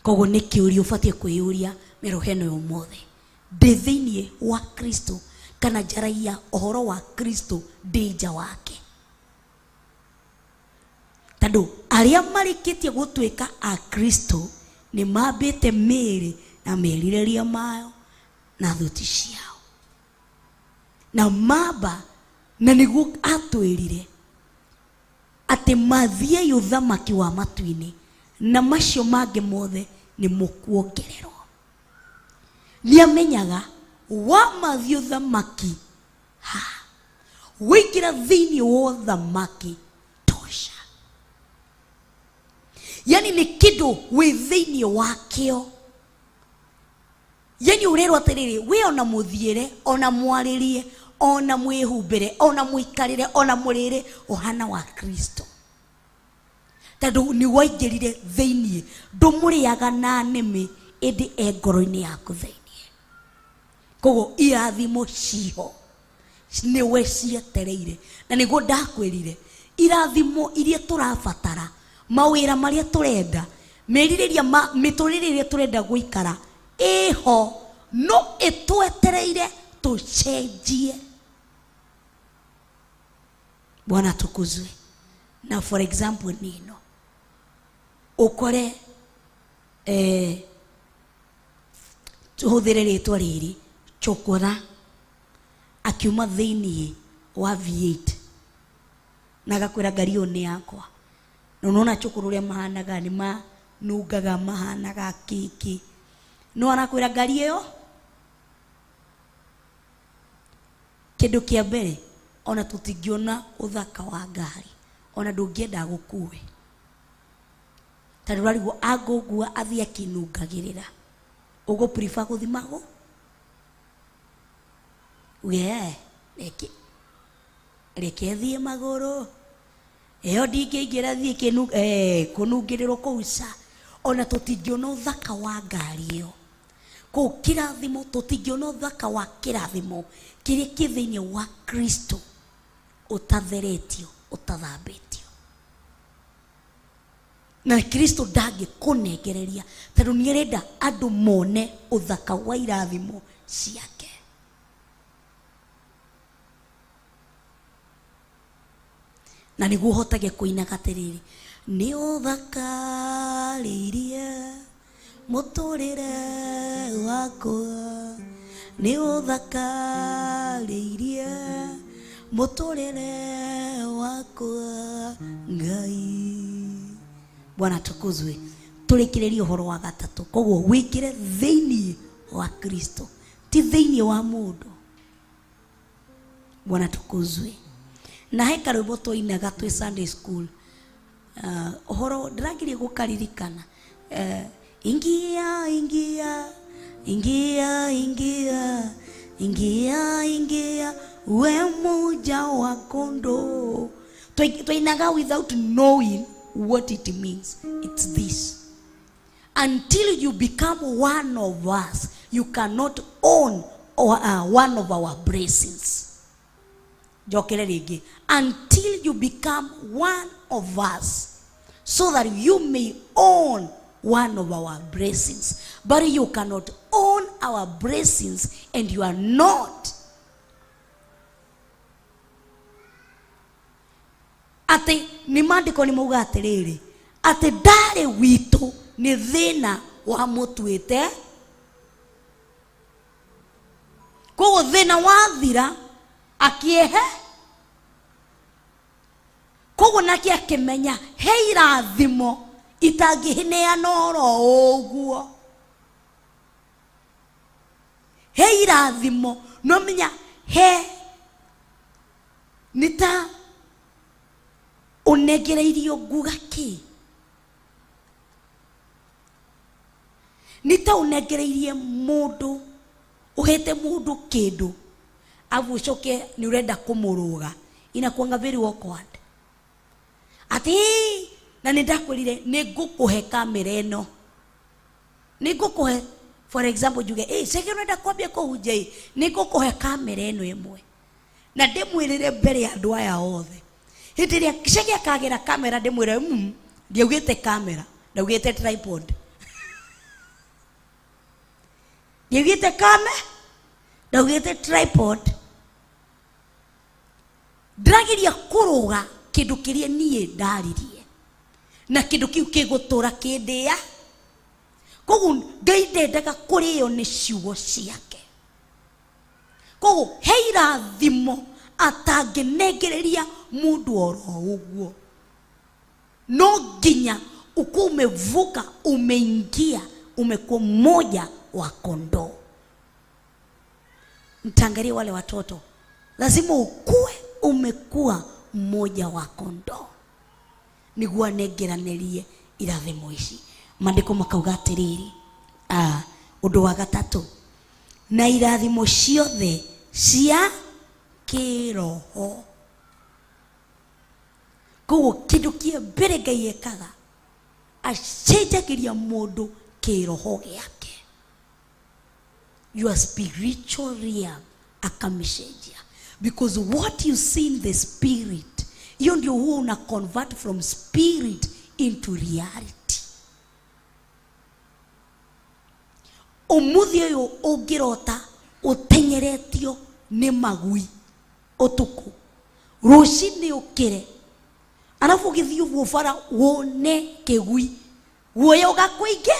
Koguo nĩ kĩũria ũbatiĩ kwĩyũria mĩroho ĩno ya ũmũthĩ, ndĩ thĩinĩ wa Kristo kana njaragia ũhoro wa Kristo ndĩ nja wake? Tondũ arĩa marĩkĩtie gũtuĩka a Kristo nĩ mambĩte mĩĩrĩ na merirĩria mayo na thuti ciao, na mamba, na nĩguo atwĩrire atĩ mathiĩ ũthamaki wa matu-inĩ na macio mangĩ mothe nĩ mũkuongererwo. Nĩamenyaga wamathiĩ ũthamaki ha wĩingĩra thĩinĩ wa ũthamaki tosha, yani nĩ kĩndũ wĩ thĩinĩ wakĩo. Yani ũrerwo atĩrĩrĩ, we ona mũthiĩre, ona mwarĩrie, ona mwĩhumbĩre, ona mũikarĩre, ona mũrĩre ũhana wa Kristo. Tondũ nĩ waingĩrire thĩinĩ, ndũmũrĩaga na nĩmĩ, ĩndĩ e ngoro-inĩ yaku thĩinĩ. Koguo irathimo ciho nĩwe cietereire, na nĩguo ndakwĩrire Irathimo iria tũrabatara, mawĩra marĩa tũrenda, merirĩria ma mĩtũrĩre ĩrĩa tũrenda gũikara ĩho, no ĩtwetereire tũcenjie. Bwana atukuzwe. Na for example nĩ ĩno, ũkore tũhũthĩre rĩtwa rĩrĩ Chokora akiuma thĩiniĩ wa V8 na agakwĩra ngari ĩyo nĩ yakwa. Na unaona chokora ũrĩa mahanaga, nĩ manungaga, mahanaga kĩkĩ, no arakwĩra ngari ĩyo. Kĩndũ kĩa mbere, ona tũtingĩona ũthaka wa ngari, ona ndũngĩenda gũkue, tondũ ũrarigwo angũngua athiĩ akĩnungagĩrĩra, ũgũ prefer gũthiĩ magũ we reke reke thiĩ magũrũ ĩyo ndingĩingĩra thiĩ kũnungĩrĩrwo kũu ca. Ona tũtingĩona ũthaka wa ngari ĩyo kũu kĩrathimo, tũtingĩona ũthaka wa kĩrathimo kĩrĩa kĩ thĩinĩ wa Kristo ũtatheretio, ũtathambĩtio. Na Kristo ndangĩkũnengereria tondũ nĩ arenda andũ mone ũthaka wa irathimo ciake. Na nĩguo ũhotage kũinaga atĩrĩrĩ, nĩ ũthakarĩirie mũtũrĩre wakwa, nĩ ũthakarĩirie mũtũrĩre wakwa Ngai. Bwana atukuzwe. Tũrĩkĩrĩrie ũhoro wa gatatũ. Koguo wĩingĩre thĩinĩ wa Kristo, ti thĩinĩ wa mũndũ. Bwana atukuzwe. Na he karwĩmbo twainaga twĩ Sunday school, ũhoro ndĩrageria gũkaririkana, ingia ingia ingia ingia ingia ingia we muja wa kondoo. Twainaga without knowing what it means. It's this: until you become one of us, you cannot own or, one of our blessings. Njokere rĩngĩ, until you become one of us so that you may own one of our blessings, but you cannot own our blessings and you are not. Atĩ nĩ maandĩko nĩ mauga atĩrĩrĩ, atĩ ndarĩ witũ nĩ thĩna wamũtuĩte. Koguo thĩna wathira akĩehe, koguo nake akĩmenya he irathimo itangĩheneana oro ũguo. He irathimo no menya he nĩ ta ũnengereirio nguga kĩ, nĩ ta ũnengereirie mũndũ, ũhete mũndũ kĩndũ afu ũcoke nĩ ũrenda kũmũrũga, inakuanga very awkward. Atĩ na nĩ ndakwĩrire nĩ ngũkũhe kamera ĩno, nĩ ngũkũhe, for example njuge ĩ cege ũrenda kwambia kũhunjia ĩ, nĩ ngũkũhe kamera ĩno ĩmwe, na ndĩmwĩrĩre mbere ya andũ aya othe. Hĩndĩ ĩrĩa cege akagĩra kamera ndĩmwĩre ndiaugĩte kamera, ndaugĩte tripod, ndiaugĩte kame, ndaugĩte tripod. Ndĩrageria kũrũga kĩndũ kĩrĩa niĩ ndaririe, na kĩndũ kĩu kĩgũtũra kĩndĩa. Koguo Ngai ndendaga kũrĩo nĩ ciugo ciake. Koguo he irathimo atangĩnengereria mũndũ oro ũguo, no nginya ukuwa umevuka, umeingia, umekuwa mmoja wa kondoo. Mtaangalia wale watoto, lazima ukue umekuwa mmoja wa kondoo niguo anengeranĩrie irathimo ici. Maandĩko makauga atĩrĩrĩ, ũndũ wa gatatũ, na irathimo ciothe cia kĩroho. Koguo kĩndũ kĩa mbere Ngai ekaga, acenjagĩria mũndũ kĩroho gĩake, your spiritual realm akamĩcenjia, because what you see in the spirit Hiyo ndio huwa una convert from spirit into reality. Umuthi uyu ungirota utenyeretio ni magui utuku, rucini ukire arafu ugithii uguo bara wone kigui guoya ugakuinge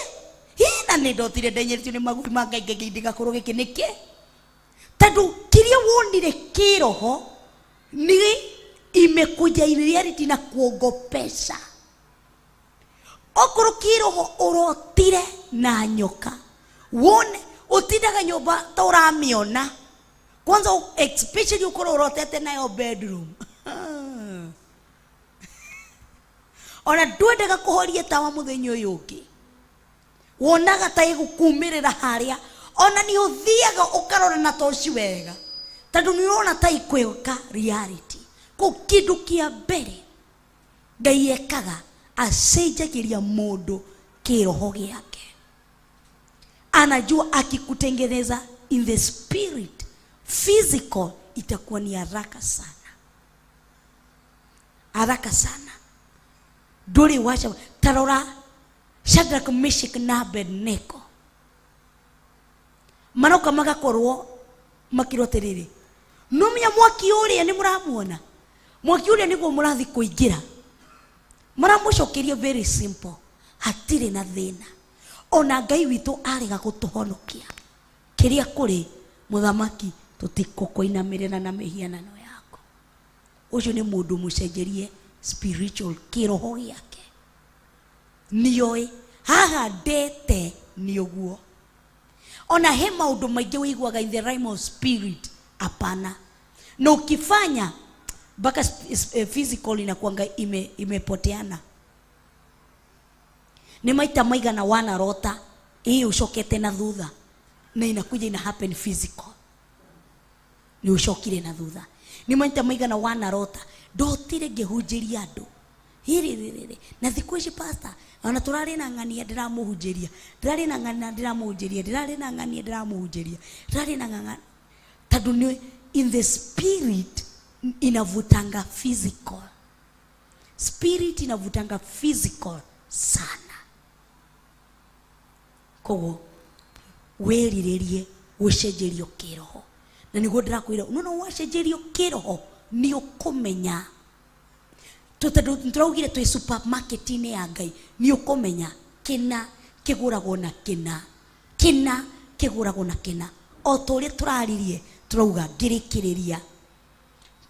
hina ni ndotire ndenyeretio ni magui ma Ngai ngai ndigakorwo giki niki tondu kiria wonire kiroho ni imekuja in reality na kuogopesha. Okorwo kiroho urotire na nyoka wone utindaga nyumba ta uramiona kwanza, especially ukorwo urotete nayo bedroom ona ndwendaga kuhoria tawa muthenya uyu ungi, wonaga ta igukumirira haria, ona ni uthiaga ukarora na toci wega tondu ni urona ta ikwika reality. Ko kindu kia mbere Ngai ekaga acenjagiria mundu kiroho giake. Anajua akikutengeneza in the spirit, physical itakuwa ni haraka sana, haraka sana. Nduri wacha tarora Shadrach, Meshach na Abednego maroka magakorwo makirwo atiriri, numia mwaki uria ni muramuona, mwaki uria niguo murathi kuingira. Maramucokeria very simple, hatiri na thina. Ona Ngai witu arega gutuhonokia kiria kuri muthamaki tutikukuinamirira na mihianano yako. Ucio ni mundu mucenjerie spiritual kiroho giake, nioi haha ndete ni uguo. Ona he maundu maingi wiguaga in the realm of spirit, hapana. Na ukifanya mpaka physical inakuanga imepoteana. Ni maita maigana wana rota hii ucokete na thutha, na inakuja ina happen physical, ni ucokire na thutha. Ni maita maigana wana rota ndotire ngihunjiria andu hiri riri na thiku ici pastor ona turari na ng'ania ndiramuhunjiria, ndirari na ng'ania ndiramuhunjiria, ndirari na ng'ania ndiramuhunjiria, ndirari na ng'ania, tondu ni in the spirit inavutanga physical, spirit inavutanga physical sana. Koguo wiriririe gucenjerio kiroho, na niguo ndirakwira no wacenjerio kiroho ni ukumenya. Tondu turaugire twi supermarket-inĩ ya Ngai, ni ukumenya kina kiguragwo na kina, kina kiguragwo na kina. O ta ũrĩa turaririe turauga ngĩrĩkĩrĩria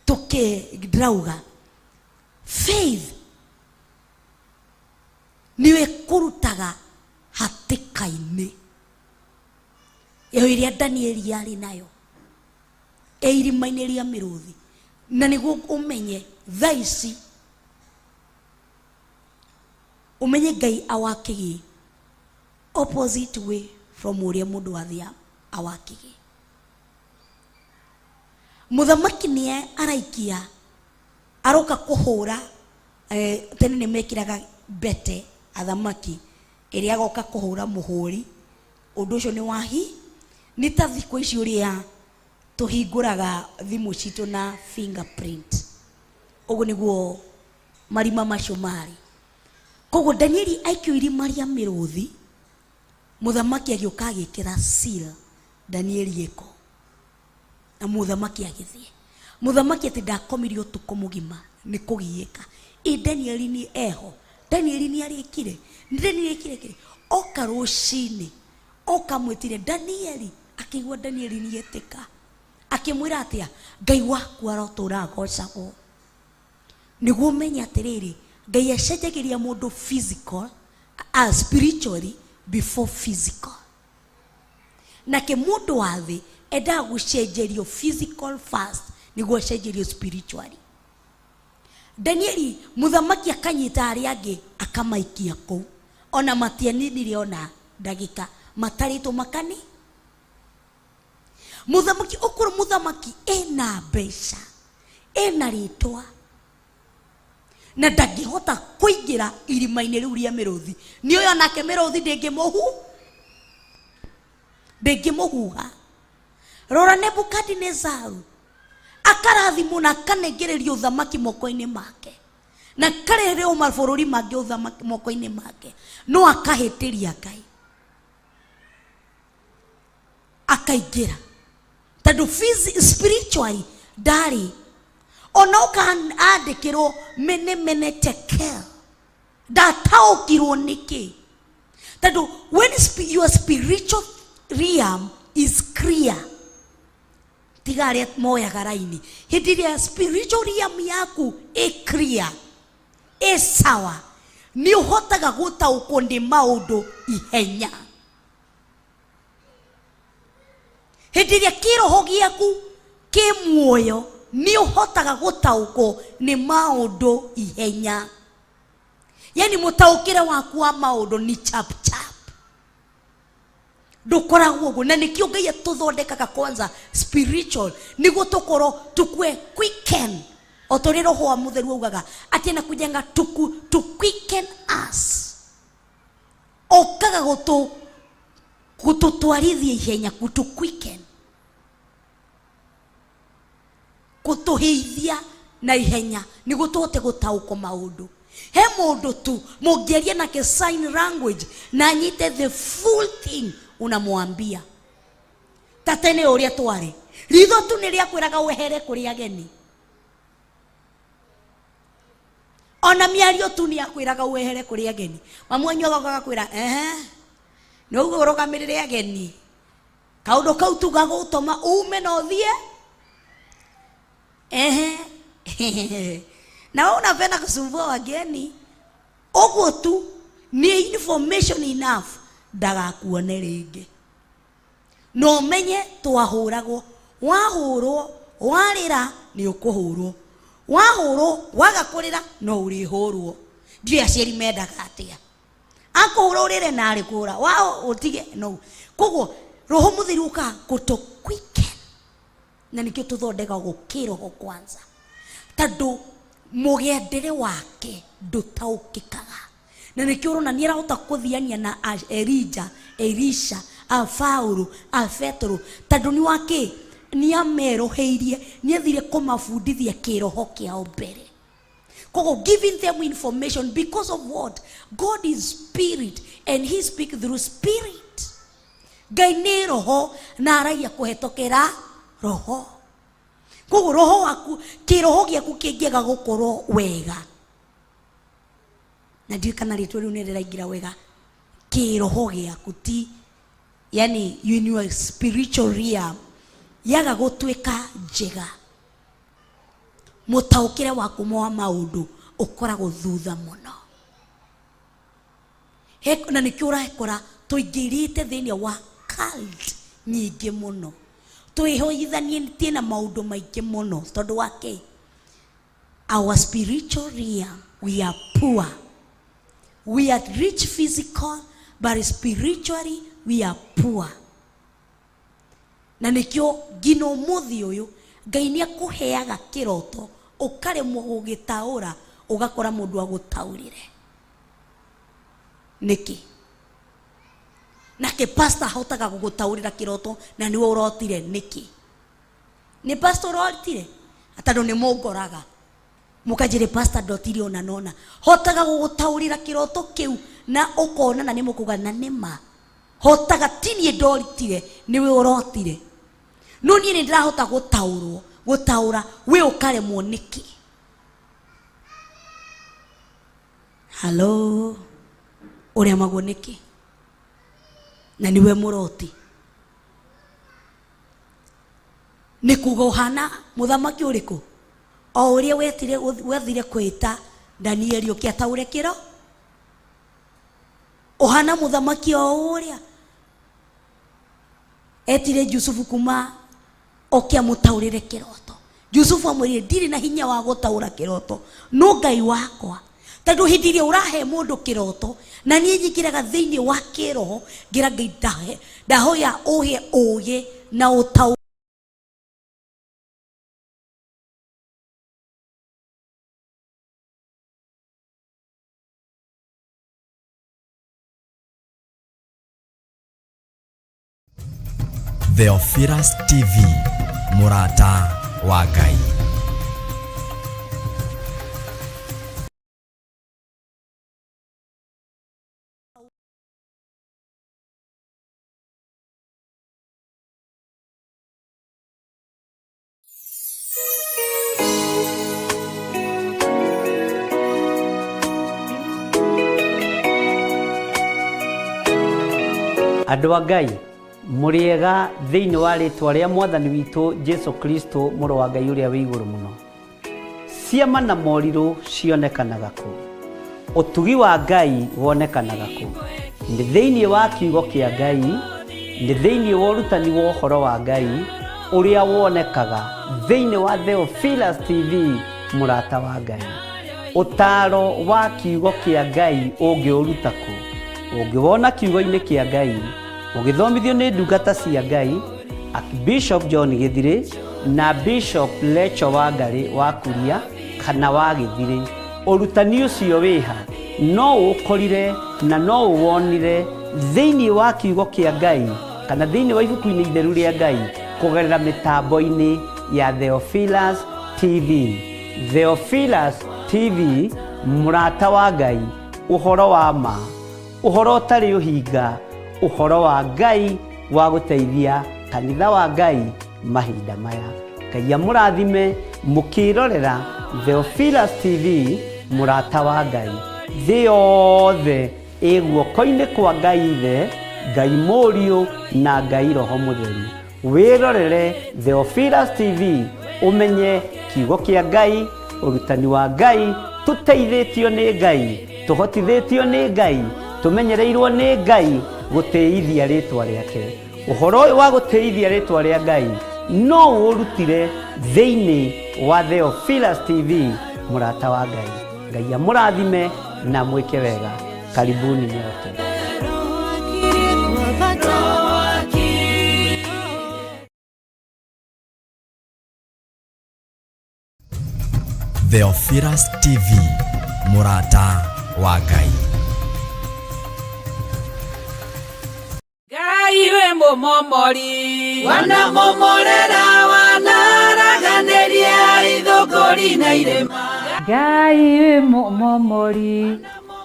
ndĩrauga faith niwe ĩkũrutaga hatĩka-inĩ ĩyo ĩrĩa Danieli yarĩ nayo e irima-inĩ rĩa mĩrũthi, na nĩguo ũmenye thaa ici umenye Ngai awakigi opposite way from uria mundu athia awakigi. Muthamaki nie araikia aroka kuhura tene ni mekiraga bete athamaki iria agoka kuhura muhuri undu ucio ni wahi ni ta thiku ici uria tuhinguraga thimu citu na fingerprint, uguo niguo marima macio mari. Koguo Danieli aikio irima rĩa mĩrũthi, mũthamaki agĩũka agĩkĩra seal Danieli ĩko, na mũthamaki agĩthiĩ. Mũthamaki atĩ ndakomire ũtukũ mũgima nĩ kũgiĩka, ĩ Danieli nĩ eho, Danieli nĩ arĩkire, Danieli ekire kĩrĩ. Oka rũcinĩ oka mwĩtire Danieli, akĩigua Danieli nĩ etĩka, akĩmwĩra atĩa, Ngai waku arotũra agocagwo. Nĩguo ũmenye atĩrĩrĩ, Ngai acenjagiria mundu physical, spiritually before physical. Nake mundu wa thi endaga gucenjerio physical first niguo acenjerio spiritually. Danieli muthamaki akanyita aria angi akamaikia kuu, ona matianinire ona ndagika mataritwo makani. Muthamaki okorwo muthamaki ena mbeca ena ritwa na ndangĩhota kũingĩra irima-inĩ rĩu rĩa mĩrũthi, nĩ ũyũ onake mĩrũthi ndĩngĩmũhuha. Rora Nebukadinezaru Akarathimwo na akanengererio ũthamaki moko-inĩ make, na akareherwo mabũrũri mangĩ ũthamaki moko-inĩ make, no akahĩtĩria Ngai akaingĩra, tondũ spiritually ndarĩ ona ũkandĩkĩrwo mene mene tekel, ndataũkirwo nĩkĩ. Tondũ when your spiritual realm is clear, tiga arĩa moyaga raini, hĩndĩ ĩrĩa spiritual realm yaku ĩ clear, ĩ sawa, nĩ ũhotaga gũtaũkwo nĩ maũndũ ihenya. Hĩndĩ ĩrĩa kĩroho gĩaku kĩ muoyo, nĩ ũhotaga gũtaũkwo nĩ maũndũ ihenya. Yani mũtaũkĩre waku wa maũndũ ni chap chap, ndũkoragwo ũguo. Na nĩkĩo Ngai atũthondekaga kwanza spiritual, nĩguo tũkorwo tukue quicken, o ta ũrĩa Roho wa Mũtheru augaga atĩ anakujenga to quicken us, okaga gũtũtwarithia ihenya, gũtũ quicken, gũtũhĩithia na ihenya nĩguo tũhote gũtaũkwo maũndũ. He mũndũ tu mũngĩaria nake sign language na anyite the full thing unamwambia. Ta tene ũrĩa twarĩ, ritho tu nĩ rĩakwĩraga wehere kũrĩ ageni, ona mĩario tu nĩ yakwĩraga wehere kũrĩ ageni. Mamu wanyu agoka agakwĩra, ehe, nĩ ũguo ũrũgamĩrĩre ageni, kaũndũ kau tu gagũtũma ume na ũthiĩ. Ehe, na wewe unapenda kusumbua wageni. Ũguo tu nĩ information enough ndagakuone rĩngĩ. Na ũmenye twahũragwo, wahũrwo warĩra nĩ ũkũhũrwo, wahũrwo waga kũrĩra no ũrĩhũrwo. Ndiũĩ aciari mendaga atĩa, akũhũra ũrĩre na arĩ kũhũra wao ũtige no. Koguo Roho Mũtheru ũkaga gũtũ quicken, na nĩkĩo tũthondekagwo kĩroho kwanza, tondũ mũgendere wake ndũtaũkĩkaga. Na nĩkĩo ũrona nĩ arahota kũthiania na Elija, Elisha, a Paulo, a Petro, tondũ nĩ wake nĩ amerũhĩirie, nĩ athire kũmabundithia kĩroho kĩao mbere. Koguo giving them information, because of what? God is spirit and he speak through spirit. Ngai nĩ roho na aragia kũhetũkĩra roho. Koguo roho waku, kĩroho gĩaku kĩngĩaga gũkorwo wega, na ndiũĩ kana rĩtwa rĩu nĩ rĩraingĩra wega, kĩroho gĩaku ti, yani in your spiritual realm yaga gũtuĩka njega, mũtaũkĩre waku wa maũndũ ũkoragwo thutha mũno. Na nĩkĩo ũrakora tũingĩrĩte thĩinĩ wa cult nyingĩ mũno, twĩhoithanĩtie na maũndũ maingĩ mũno, tondũ wa kĩ? Our spiritual realm, we are poor. We are rich physical, but spiritually we are poor. Na nĩkĩo nginya ũmũthĩ ũyũ Ngai nĩ akũheaga kĩroto ũkaremwo gũgĩtaũra, ũgakora mũndũ agũtaũrĩre. Nĩkĩ? Nake pastor ahotaga gũgũtaũrĩra kĩroto na nĩwe ũrotire nĩkĩ? Nĩ pastor ũrotire? Tondũ nĩ mũngoraga mũkanjĩre pastor ndotire ona nona. Hotaga gũgũtaũrĩra kĩroto kĩu na ũkona na nĩ mũkuga na nĩ ma. Hotaga ti niĩ ndorotire, nĩwe ũrotire. No niĩ nĩ ndĩrahota gũtaũrwo, gũtaũra, we ũkaremwo nĩkĩ? Hello, ũremagwo nĩkĩ? Na nĩwe mũroti. Nĩ kuga ũhana mũthamaki ũrĩkũ? O ũrĩa wetire, wethire kwĩta Danieli ũkĩataũre kĩro? Ũhana mũthamaki o ũrĩa etire Jusufu kuma oke amũtaũrĩre kĩroto. Jusufu amwĩrire ndirĩ na hinya wa gũtaũra kĩroto, no Ngai wakwa. Tondũ hĩndĩ ĩrĩa ũrahe mũndũ kĩroto, na niĩ njingĩraga thĩinĩ wa kĩroho, ngĩra Ngai ndahoya ũhe ũgĩ na ũtaũku. Theophilus TV, mũrata wa Ngai. Andũ a Ngai, mũrĩega thĩinĩ wa rĩtwa rĩa Mwathani witũ Jesu Kristo, mũrũ wa Ngai ũrĩa wĩ igũrũ mũno. Ciama na morirũ cionekanaga kũ? Ũtugi wa Ngai wonekanaga kũ? Nĩ thĩinĩ wa kiugo kĩa Ngai, nĩ thĩinĩ wa ũrutani wa ũhoro wa Ngai ũrĩa wonekaga thĩinĩ wa Theophilus TV, mũrata wa Ngai. Ũtaaro wa kiugo kĩa Ngai ũngĩũruta kũ? Ũngĩwona kiugo-inĩ kĩa Ngai, ũgĩthomithio nĩ ndungata cia Ngai, Archbishop John Gĩthirĩ na Bishop Lecho Wangarĩ wa Kuria kana wa Gĩthirĩ. Ũrutani ũcio wĩha? No ũũkorire na no ũwonire thĩinĩ wa kiugo kĩa Ngai kana thĩinĩ wa ibuku-inĩ itheru rĩa Ngai kũgerera mĩtambo-inĩ ya Theophilus TV. Theophilus TV, mũrata wa Ngai, ũhoro wa ma, ũhoro ũtarĩ ũhinga, ũhoro wa Ngai wa gũteithia kanitha wa Ngai mahinda maya. Ngai amũrathime mũkĩrorera Theophilus TV, mũrata wa Ngai. Thĩ yothe ĩ guoko-inĩ kwa Ngai Ithe, Ngai Mũriũ na Ngai Roho Mũtheru. Wĩrorere Theophilus TV ũmenye kiugo kĩa Ngai, ũrutani wa Ngai, tũteithĩtio nĩ Ngai, tũhotithĩtio nĩ Ngai, tũmenyereirwo nĩ Ngai gũtĩithia rĩtwa rĩake. Ũhoro ũyũ wa gũtĩithia rĩtwa rĩa Ngai no ũũrutire thĩinĩ wa Theophilus TV, mũrata wa Ngai. Ngai amũrathime na mwĩke wega. Karibuni nyote. Theophilus TV, mũrata wa Ngai. Ngai wĩ mũmomori wanamomorera wanaraganĩria ithũngũri na irĩma. Ngai wĩ mũmomori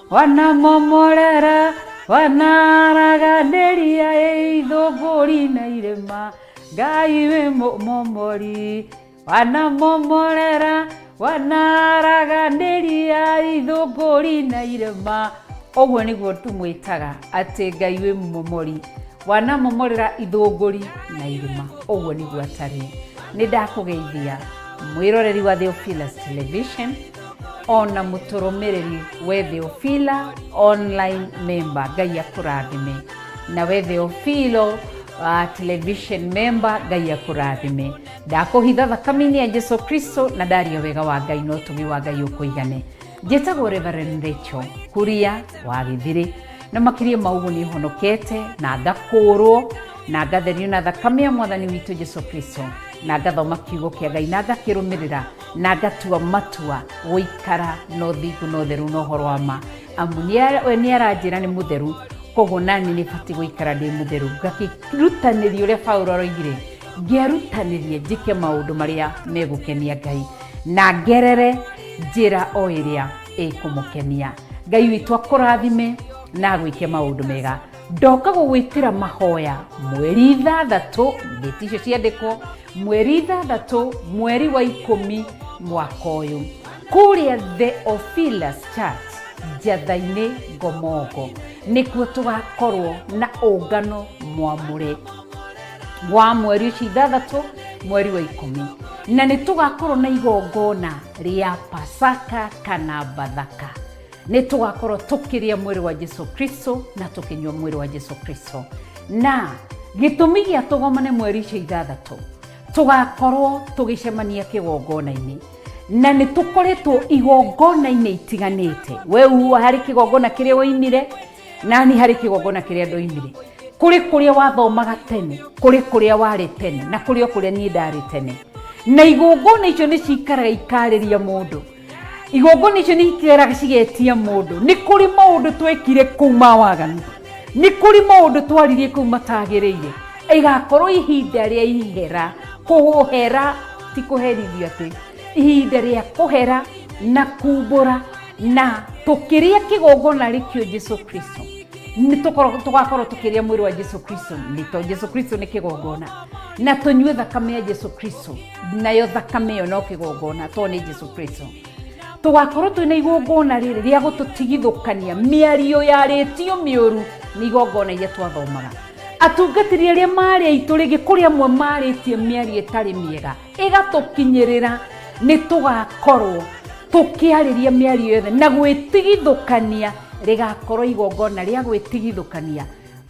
wanamomorera wanaraganĩria ithũngũri na irĩma. Ngai wĩ mũmomori wanamomorera wanaraganĩria ithũngũri na irĩma. Ũguo nĩguo tũmwĩtaga atĩ Ngai wĩ mũmomori wanamomorera ithũngũri na irĩma. Ũguo nĩguo atariĩ. Nĩ ndakũgeithia mwĩroreri wa Theophilus Television ona mũtũrũmĩrĩri we Theophila online member. Ngai akũrathime. Na we Theophilo television member, Ngai akũrathime. Ndakũhitha thakame-inĩ ya Jesu Kristo na ndaria wega wa Ngai na ũtugi wa Ngai ũkũigane. Njĩtagwo Reverend Rachel Kuria wa Gĩthirĩ, na makĩria ma ũguo nĩ honokete na ngakũũrwo na ngatherio na thakame ya Mwathani witũ Jesu Kristo, na ngathoma kiugo kĩa Ngai na ngakĩrũmĩrĩra na ngatua matua gũikara na ũthingu na ũtheru na ũhoro wa ma, amu we nĩ aranjĩra nĩ mũtheru, koguo nani nĩ batiĩ gũikara ndĩ mũtheru. Ngakĩrutanĩria ũrĩa Paulo aroigire, ngĩerutanĩria njĩke maũndũ marĩa megũkenia Ngai na ngerere njĩra o ĩrĩa ĩkũmũkenia. Ngai witũ akũrathime na agwĩke maũndũ mega. Ndoka gũgwĩtĩra mahoya mweri 6, ndĩti icio ciandĩkwo, mweri 6 mweri wa 10 mwaka ũyũ, kũrĩa Theophilus Church Njatha-inĩ Ngomongo, nĩkuo tũgakorwo na ũngano mwamũre wa mweri ũcio 6 mweri wa 10, na nĩ tũgakorwo na igongona rĩa Pasaka kana Bathaka. Nĩ tũgakorwo tũkĩrĩa mwĩrĩ wa Jesu Kristo na tũkĩnyua mwĩrĩ wa Jesu Kristo. Na gĩtũmi gĩa tũgomane mweri ũcio 6, tũgakorwo tũgĩcemania kĩgongona-inĩ, na nĩ tũkoretwo igongona-inĩ itiganĩte. We uwa harĩ kĩgongona kĩrĩa woimire, nani harĩ kĩgongona kĩrĩa ndoimire. Kũrĩ kũrĩa wathomaga tene, kũrĩ kũrĩa warĩ tene, na kũrĩ o kũrĩa niĩ ndarĩ tene. Na igongona icio nĩ cikaraga ikarĩria mũndũ. Igongona icio nĩ ikaraga cigetia mũndũ. Nĩ kũrĩ maũndũ twekire kũu ma waganu, nĩ kũrĩ maũndũ twaririe kũu matagĩrĩire. Ĩgakorwo ihinda rĩa ihera, kũhera. Ti kũherithio atĩ ihinda rĩa kũhera na kumbũra na tũkĩrĩa kĩgongona rĩkĩo Jesu Kristo nĩ tũgakorwo tũkĩrĩa mwĩrĩ wa Jesu Kristo, nĩ to Jesu Kristo nĩ kĩgongona, na tũnyue thakame ya Jesu Kristo, nayo thakame ĩyo no kĩgongona to nĩ Jesu Kristo. Tũgakorwo twĩna igongona rĩrĩ rĩa gũtũtigithũkania mĩario yarĩtio mĩũru nĩ igongona iria twathomaga. Atungatĩri arĩa marĩ aitũ rĩngĩ kũrĩ amwe marĩtie mĩario ĩtarĩ mĩega ĩgatũkinyĩrĩra, nĩ tũgakorwo tũkĩarĩria mĩario yothe na gwĩtigithũkania. Rĩgakorwo igongona rĩa gwĩtigithũkania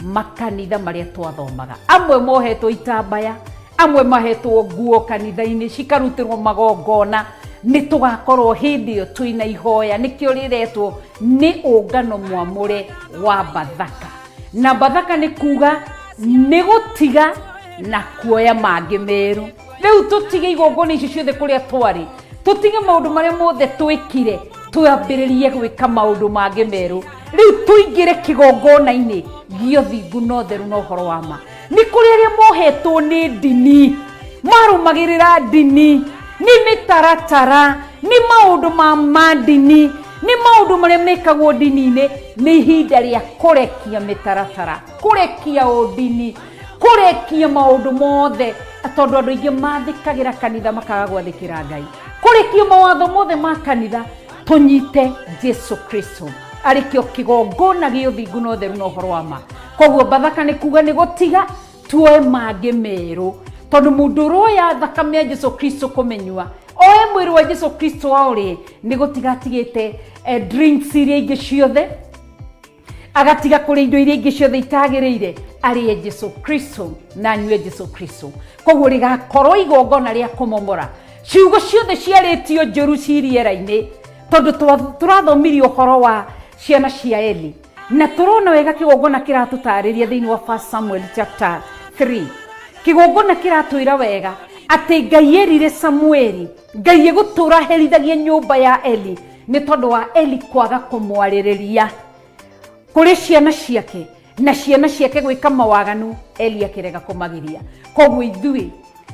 makanitha marĩa twathomaga. Amwe mohetwo itambaya, amwe mahetwo nguo kanitha-inĩ cikarutĩrwo magongona. Nĩ tũgakorwo hĩndĩ ĩyo twĩna ihoya, nĩkĩo rĩretwo nĩ ũngano mwamũre wa Bathaka. Na Bathaka nĩ kuga nĩ gũtiga na kuoya mangĩ merũ. Rĩu tũtige igongona icio ciothe kũrĩa twarĩ, tũtige maũndũ marĩa mothe twĩkire, twambĩrĩrie gwĩka maũndũ mangĩ merũ. Rĩu tũingĩre kĩgongona-inĩ gĩa ũthingu na ũtheru na ũhoro wa ma. Nĩ kũrĩ arĩa mohetwo nĩ ndini, marũmagĩrĩra ndini, nĩ mĩtaratara, nĩ maũndũ ma mandini, nĩ maũndũ marĩa mekagwo ndini-inĩ. Nĩ ihinda rĩa kũrekia mĩtaratara, kũrekia ũndini, kũrekia maũndũ mothe, tondũ andũ aingĩ mathĩkagĩra kanitha makaga gwathĩkĩra Ngai. Kũrekia mawatho mothe ma kanitha, tũnyite Jesu Kristo arĩ kĩo kĩgongona gĩa ũthingu na ũtheru na ũhoro wa ma. Koguo Bathaka nĩ kuga nĩ gũtiga tuoe mangĩ merũ, tondũ mũndũ ũroya thakame ya Jesu Kristo kũmenyua, oe mwĩrĩ wa Jesu Kristo aũrĩe, nĩ gũtiga atigĩte drinks iria ingĩ ciothe, agatiga kũrĩa indo iria ingĩ ciothe itagĩrĩire, arĩe Jesu Kristo na anyue Jesu Kristo. Koguo rĩgakorwo igongona rĩa kũmomora ciugo ciothe ciarĩtio njũru ci rĩera-inĩ, tondũ tũrathomirie ũhoro wa ciana cia Eli, na tũrona wega kĩgongona kĩratũtarĩria thĩinĩ wa 1 Samuel chapter 3. Kĩgongona kĩratwĩra wega atĩ Ngai erire Samueli, Ngai egũtũra herithagia nyũmba ya Eli nĩ tondũ wa Eli kwaga kũmwarĩrĩria kũrĩ ciana ciake, na ciana ciake gwĩka mawaganu, Eli akĩrega kũmagiria. Koguo ithuĩ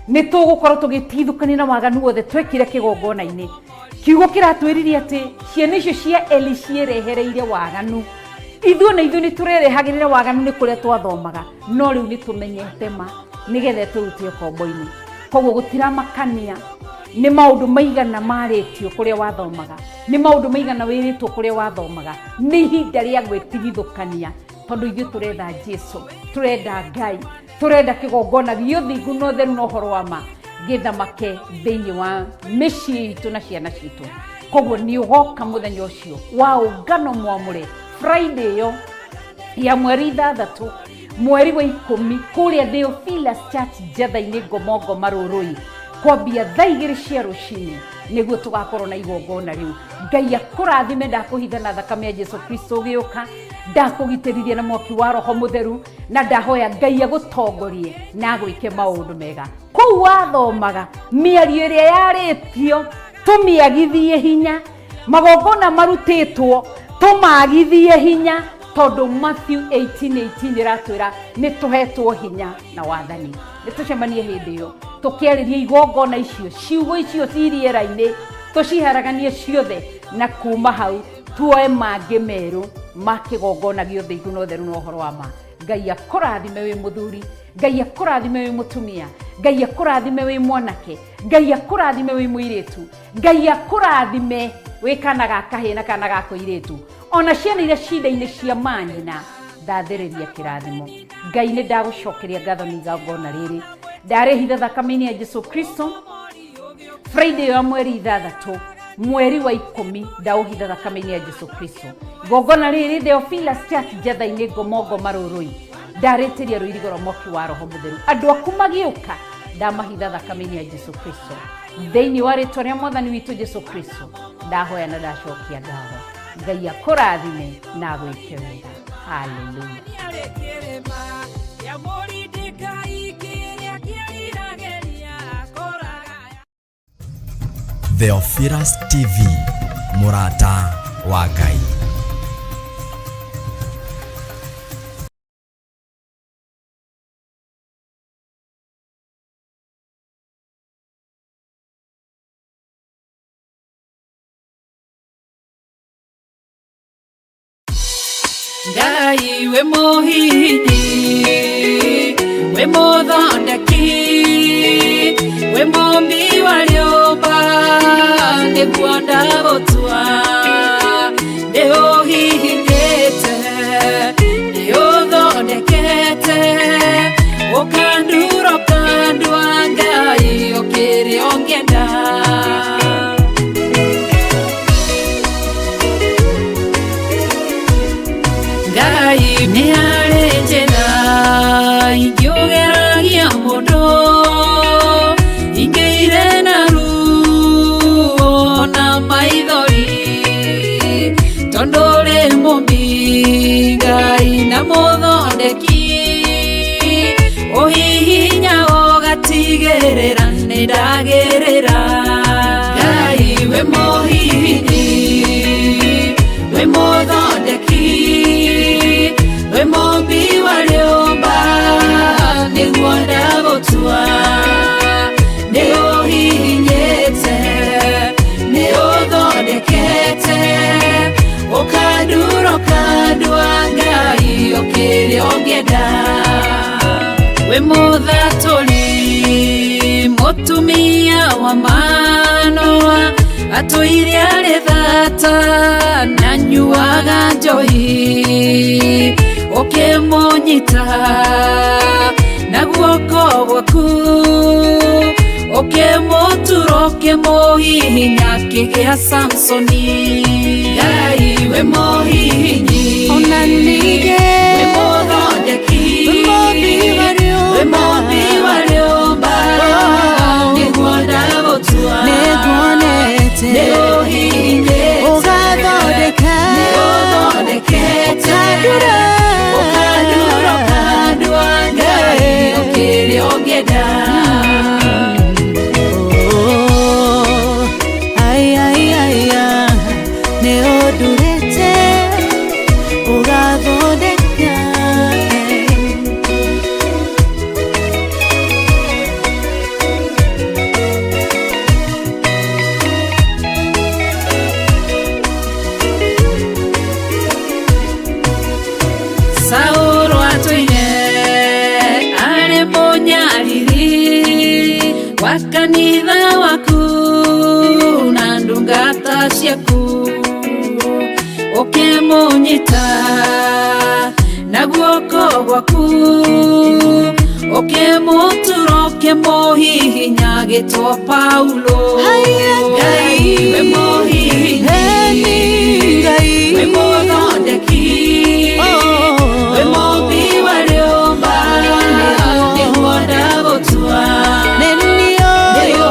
nĩ tũgũkorwo tũgĩtigithũkania na waganu wothe twekire kĩgongona-inĩ. Kiugo kĩratwĩrire atĩ ciana icio cia Eli ciĩrehereire waganu. Ithuĩ na ithuĩ nĩ tũrerehagĩrĩra waganu nĩ kũrĩa twathomaga, no rĩu nĩ tũmenyete ma nĩgetha tũrute ũkombo-inĩ. Koguo gũtiramakania nĩ maũndũ maigana marĩtio kũrĩa wathomaga, nĩ maũndũ maigana wĩrĩtwo kũrĩa wathomaga, nĩ ihinda rĩa gwĩtigithũkania, tondũ ithuĩ tũretha Jesu, tũrenda Ngai, tũrenda kĩgongona gĩa ũthingu na ũtheru na ũhoro wa ma gĩthamake thĩinĩ wa mĩciĩ itũ na ciana citũ. Koguo nĩ ũgoka mũthenya ũcio wa ũngano mwamũre Friday ĩyo ya mweri 6 mweri wa 10 kũrĩa Theophilus Church Njatha-inĩ Ngomongo Marũrũi, kwambia thaa 2 cia rũcinĩ, nĩguo tũgakorwo na igongona rĩu. Ngai akũrathime. Ndakũhitha na thakame ya Jesu Kristo ũgĩũka, ndakũgitĩrithia na mwaki wa Roho Mũtheru, na ndahoya Ngai agũtongorie na agwĩke maũndũ mega. Kũu wathomaga mĩario ĩrĩa yarĩtio tũmĩagithie hinya, magongona marutĩtwo tũmagithie hinya, tondũ Matthew 18:18 ĩratwĩra nĩ tũhetwo hinya na wathani. Nĩ tũcemanie hĩndĩ ĩyo tũkĩarĩria igongona icio, ciugo icio ci rĩera-inĩ tũciharaganie ciothe, na kuma hau tuoe mangĩ merũ ma kĩgongona gĩa ũthingu na ũtheru na ũhoro wa ma. Ngai akũrathime wĩ mũthuri, Ngai akũrathime wĩ mũtumia, Ngai akũrathime wĩ mwanake, Ngai akũrathime wĩ mũirĩtu, Ngai akũrathime wĩ kana ga kahĩĩ na kana ga kũirĩtu, ona ciana iria cinda-inĩ cia manyina, ndathĩrĩria kĩrathimo. Ngai nĩ ndagũcokeria ngatho nĩ igongona rĩrĩ ndarĩhitha thakame-inĩ ya Jesu Kristo. Friday ya mweri 6 mweri wa 10 ndaũhitha thakame-inĩ ya Jesu Kristo. Igongona rĩrĩ Theophilus Church Njatha-inĩ Ngomongo Marũrũi, ndarĩtĩria rũirigo rwa mwaki wa Roho Mũtheru. Andũ aku magĩũka ndamahitha thakame-inĩ ya Jesu Kristo. Thĩinĩ wa rĩtwa rĩa Mwathani witũ Jesu Kristo ndahoya na ndacokia ngatho. Ngai akũrathime na agwĩke wega. Hallelujah. Theophilus TV, mũrata wa Ngai. Ngai we mũhihinyi, we mũthondeki, we mũmbi wa rĩũmba, nĩguo ndagũtua. Nĩ ũhihinyĩte, nĩ ũthondekete, ũkandura ũkandua, Ngai ũkĩrĩ ũngĩenda. Ngai nĩ harĩ njĩra ingĩũgeragia mũndũ, ingĩire na ruo na maithori, tondũ ũrĩ mũmbi Ngai na mũthondeki, ũhihinya ũgatigĩrĩra nĩ ndagĩrĩra. Ngai we mũhihinyi, we mũthondeki, we mũmbi wa rĩũmba, nĩguo ndagũtua. Nĩ ũhihinyĩte, nĩ ũthondekete, ũkandura ũkandua, Ngai ũkĩrĩ ũngĩenda. We mũthatũri mũtumia wa Manoa, atũire arĩ thata na nyuaga njohi, ũkĩmũnyita na guoko gwaku, ũkĩmũtura ũkĩmũhihinya akĩgĩa Samsoni. Ngai we mũhihinyi, Ona ningĩ we mũthondeki, we mũmbi wa rĩũmba, we mũmbi wa rĩũmba, nĩguo ndagũtua. Nĩnguonete Nĩ ũhihinyĩte, ũgathondeka, nĩ ũthondekete, ũkandura, ũkandura ũkandua, Ngai ũkĩrĩ ũngĩenda. Oh, ai, ai, ai, ah, nĩ ũndurĩte ũgathondeka. Saũlũ atũire arĩ mũnyariri wa kanitha waku na ndungata ciaku, ũkĩmũnyita na guoko gwaku, ũkĩmũtura ũkĩmũhihinya agĩtwo Paulo. Haiya, Ngai we mũhihinyi, Eni Ngai, we mũthondeki, Oh. we mũmbi wa rĩũmba, nĩguo ndagũtua. Nĩ Nĩ niĩ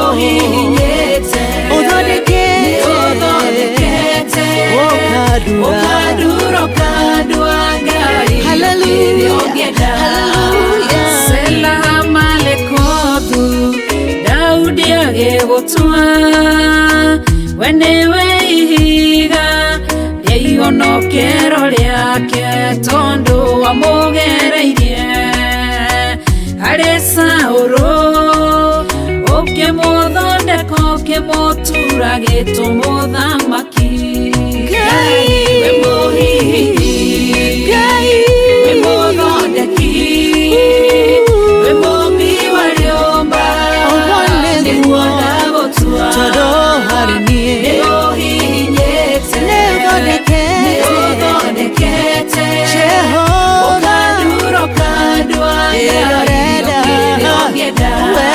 ũhihinyĩte, ũthondekete, nĩ ũthondekete, ũkandura, ũkandura ũkandua, Ngai Hallelujah. ũkĩrĩ ũngĩenda. Hallelujah. Sela Malekothu, Daudi agĩgũtua, we nĩwe ihiga rĩa ihonokero rĩake, tondũ wamũgereirie harĩ Saũlũ, ũkĩmũthondeka ũkĩmũtura gĩtũmũthamaki. Ngai, we mũhihinyi, Ngai, we mũthondeki, we mũmbi wa rĩũmba, Ũguo nĩguo nĩguo, ndagũtua. tondũ harĩ niĩ Nĩ ũhihinyĩte, nĩ ũthondekete, nĩ ũthondekete, Jehova, ũkandura ũkandua, Ngai Ĩrorenda, ũkĩrĩ ũngĩenda. we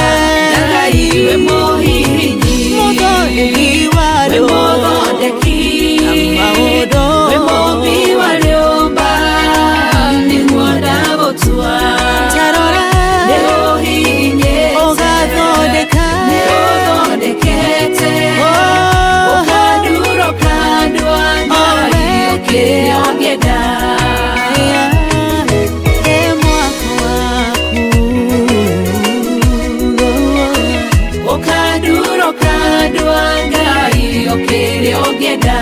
Ngai we mũhihinyi, mũthondeki wa we rĩũmba, mũthondeki, maũndũ we mũmbi wa rĩũmba, nĩguo ndagũtua. Tarora, Nĩ ũhihinyĩte, ũgathondeka, nĩ ũthondekete, Oh, ũkandura ũkandua, Ngai ũkĩrĩ ũngĩenda. ĩ mwako waku. Ũkandura ũkandua, Ngai ũkĩrĩ ũngĩenda.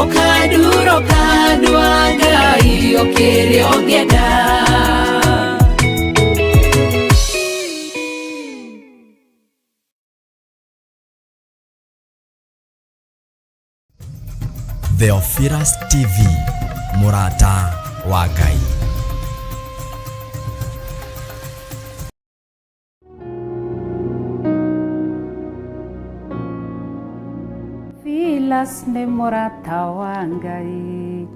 Ũkandura ũkandua, Ngai ũkĩrĩ ũngĩenda. Theophilus TV, mũrata wa Ngai. Filas nĩ mũrata wa Ngai,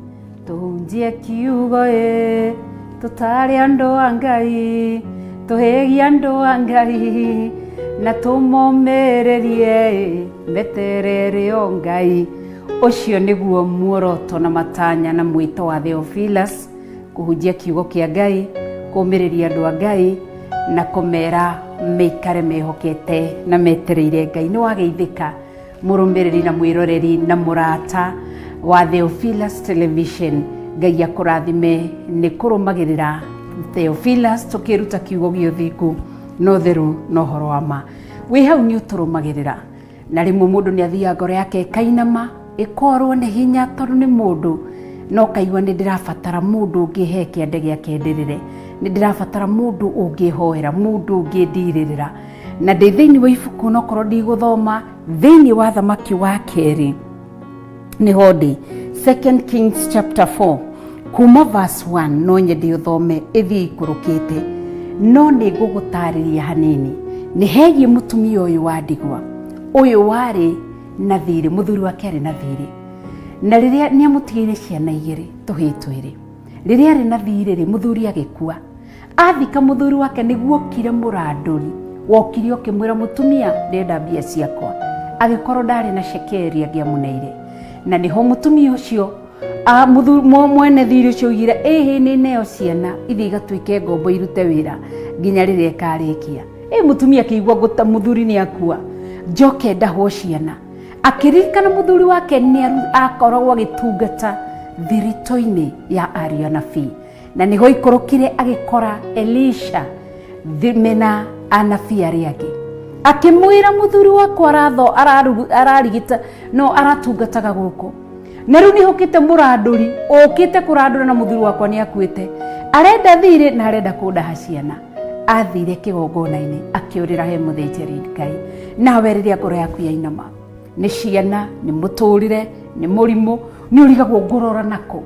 tũhunjie kiugo ĩ, tũtare andũ a Ngai, tũhĩgie andũ a Ngai, na tũmomĩrĩrie ĩ, meterere o Ngai. Ũcio nĩguo muoroto na matanya na mwĩto wa Theophilus, kũhunjia kiugo kĩa Ngai, kũmĩrĩria andũ a Ngai, na kũmera meikare mehokete na metereire Ngai. Nĩ wageithĩka mũrũmĩrĩri na mwĩroreri na mũrata wa Theophilus Television. Ngai akũrathime nĩ kũrũmagĩrĩra Theophilus tũkĩruta kiugo gĩa ũthingu na ũtheru na ũhoro wa ma. Wĩ hau nĩ ũtũrũmagĩrĩra na rĩmwe mũndũ nĩ athiaga ngoro yake ĩkainama ĩkorwo nĩ hinya tondũ nĩ mũndũ no kaigua nĩ ndĩrabatara mũndũ ũngĩhe kĩande gĩake ndĩrĩre, nĩ ndĩrabatara mũndũ ũngĩhoera, mũndũ ũngĩndirĩrĩra. Na ndĩ thĩinĩ wa ibuku nokorwo ndigũthoma thĩinĩ wa Thamaki wa kerĩ nĩho ndĩ, Second Kings chapter 4 kuma verse 1, no nyende ũthome ĩthiĩ ikũrũkĩte, no nĩ ngũgũtarĩria hanini nĩ hegiĩ mũtumia ũyũ wa ndigwa, ũyũ warĩ na thirĩ, mũthuri wake arĩ na thirĩ, na rĩrĩa nĩ amũtigĩire ciana igĩrĩ, tũhĩĩ twĩrĩ. Rĩrĩa arĩ na thirĩ rĩ, mũthuri agĩkua. Athika mũthuri wake nĩguo okire mũrandũri wokire ũkĩmwĩra, mũtumia ndĩrenda mbia ciakwa. Agĩkorwo ndarĩ na cekeri angĩamũneire, na nĩho mũtumia ũcio mwene thirĩ ũcio oigire, ĩhĩ nĩ neo ciana ithiĩ igatuĩke ngombo irute wĩra nginya rĩrĩa ĩkarĩkia. Ĩ mũtumia akĩigua ngũta mũthuri nĩ akua, njoke ndahwo ciana. Akĩririkana mũthuri wake nĩ akoragwo agĩtungata thiritũ-inĩ ya ariũ anabii, na nĩho ikũrũkire agĩkora Elisha mena anabii arĩa angĩ. Akĩmwĩra, mũthuri wakwa aratho ararigita no aratungataga gũkũ, na rĩu nĩhũkĩte mũrandũri ũkĩte kũrandũra, na mũthuri wakwa nĩ akuĩte, arenda thirĩ na arenda kũndaha ciana. Athire kĩgongona-inĩ akĩũrĩra he mũthĩnjĩri Ngai. Nawe rĩrĩa ngoro yaku yainama nĩ ciana, nĩ mũtũrĩre, nĩ mũrimũ, nĩ ũrigagwo ngũrora nako,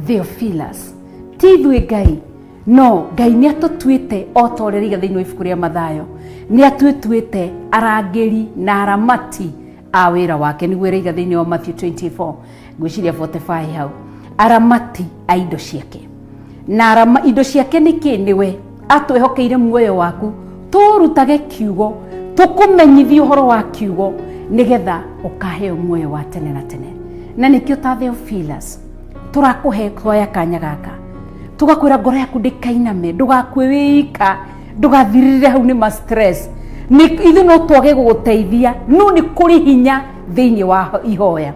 Theophilus ti ithuĩ Ngai, no Ngai nĩ atũtuĩte o ta ũrĩa rĩiga thĩinĩ wa ibuku rĩa Mathayo, nĩ atũtuĩte arangĩri na aramati a wĩra wake, nĩguo ĩraiga thĩinĩ wa Matthew 24 ngwĩciria 45 hau, aramati a indo ciake. Na arama indo ciake nĩ kĩ? Nĩwe atwĩhokeire muoyo waku, tũrutage kiugo, tũkũmenyithie ũhoro wa kiugo nĩgetha ũkaheo muoyo wa tene na tene. Na nĩkĩo ta Theophilus tũrakũhe hoya kanya gaka, tũgakwĩra ngoro yaku ndĩkainame, ndũgakue wĩika, ndũgathirĩrĩre hau nĩ ma stress. Nĩ ithuĩ no twage gũgũteithia, no nĩ kũrĩ hinya thĩinĩ wa ihoya,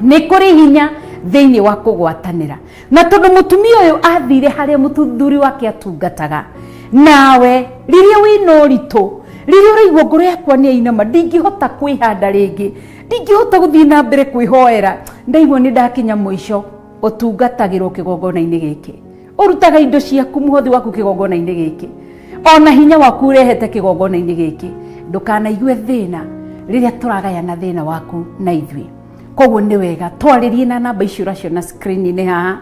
nĩ kũrĩ hinya thĩinĩ wa kũgwatanĩra. Na tondũ mũtumia ũyũ athire harĩa mũthuri wake atungataga, nawe rĩrĩa wĩna ũritũ, rĩrĩa ũraigua ngoro yakwa nĩ yainama, ndingĩhota kwĩhanda rĩngĩ, ndingĩhota gũthiĩ na mbere kwĩhoera, ndaigua nĩ ndakinya mũico, ũtungatagĩrwo kĩgongona-inĩ gĩkĩ, ũrutaga indo ciaku, mũhothi waku kĩgongona-inĩ gĩkĩ, ona hinya waku ũrehete kĩgongona-inĩ gĩkĩ. Ndũkanaigue thĩna rĩrĩa tũragayana thĩna waku na ithuĩ. Koguo nĩ wega twarĩrie na namba icio ũraciona screen-inĩ haha.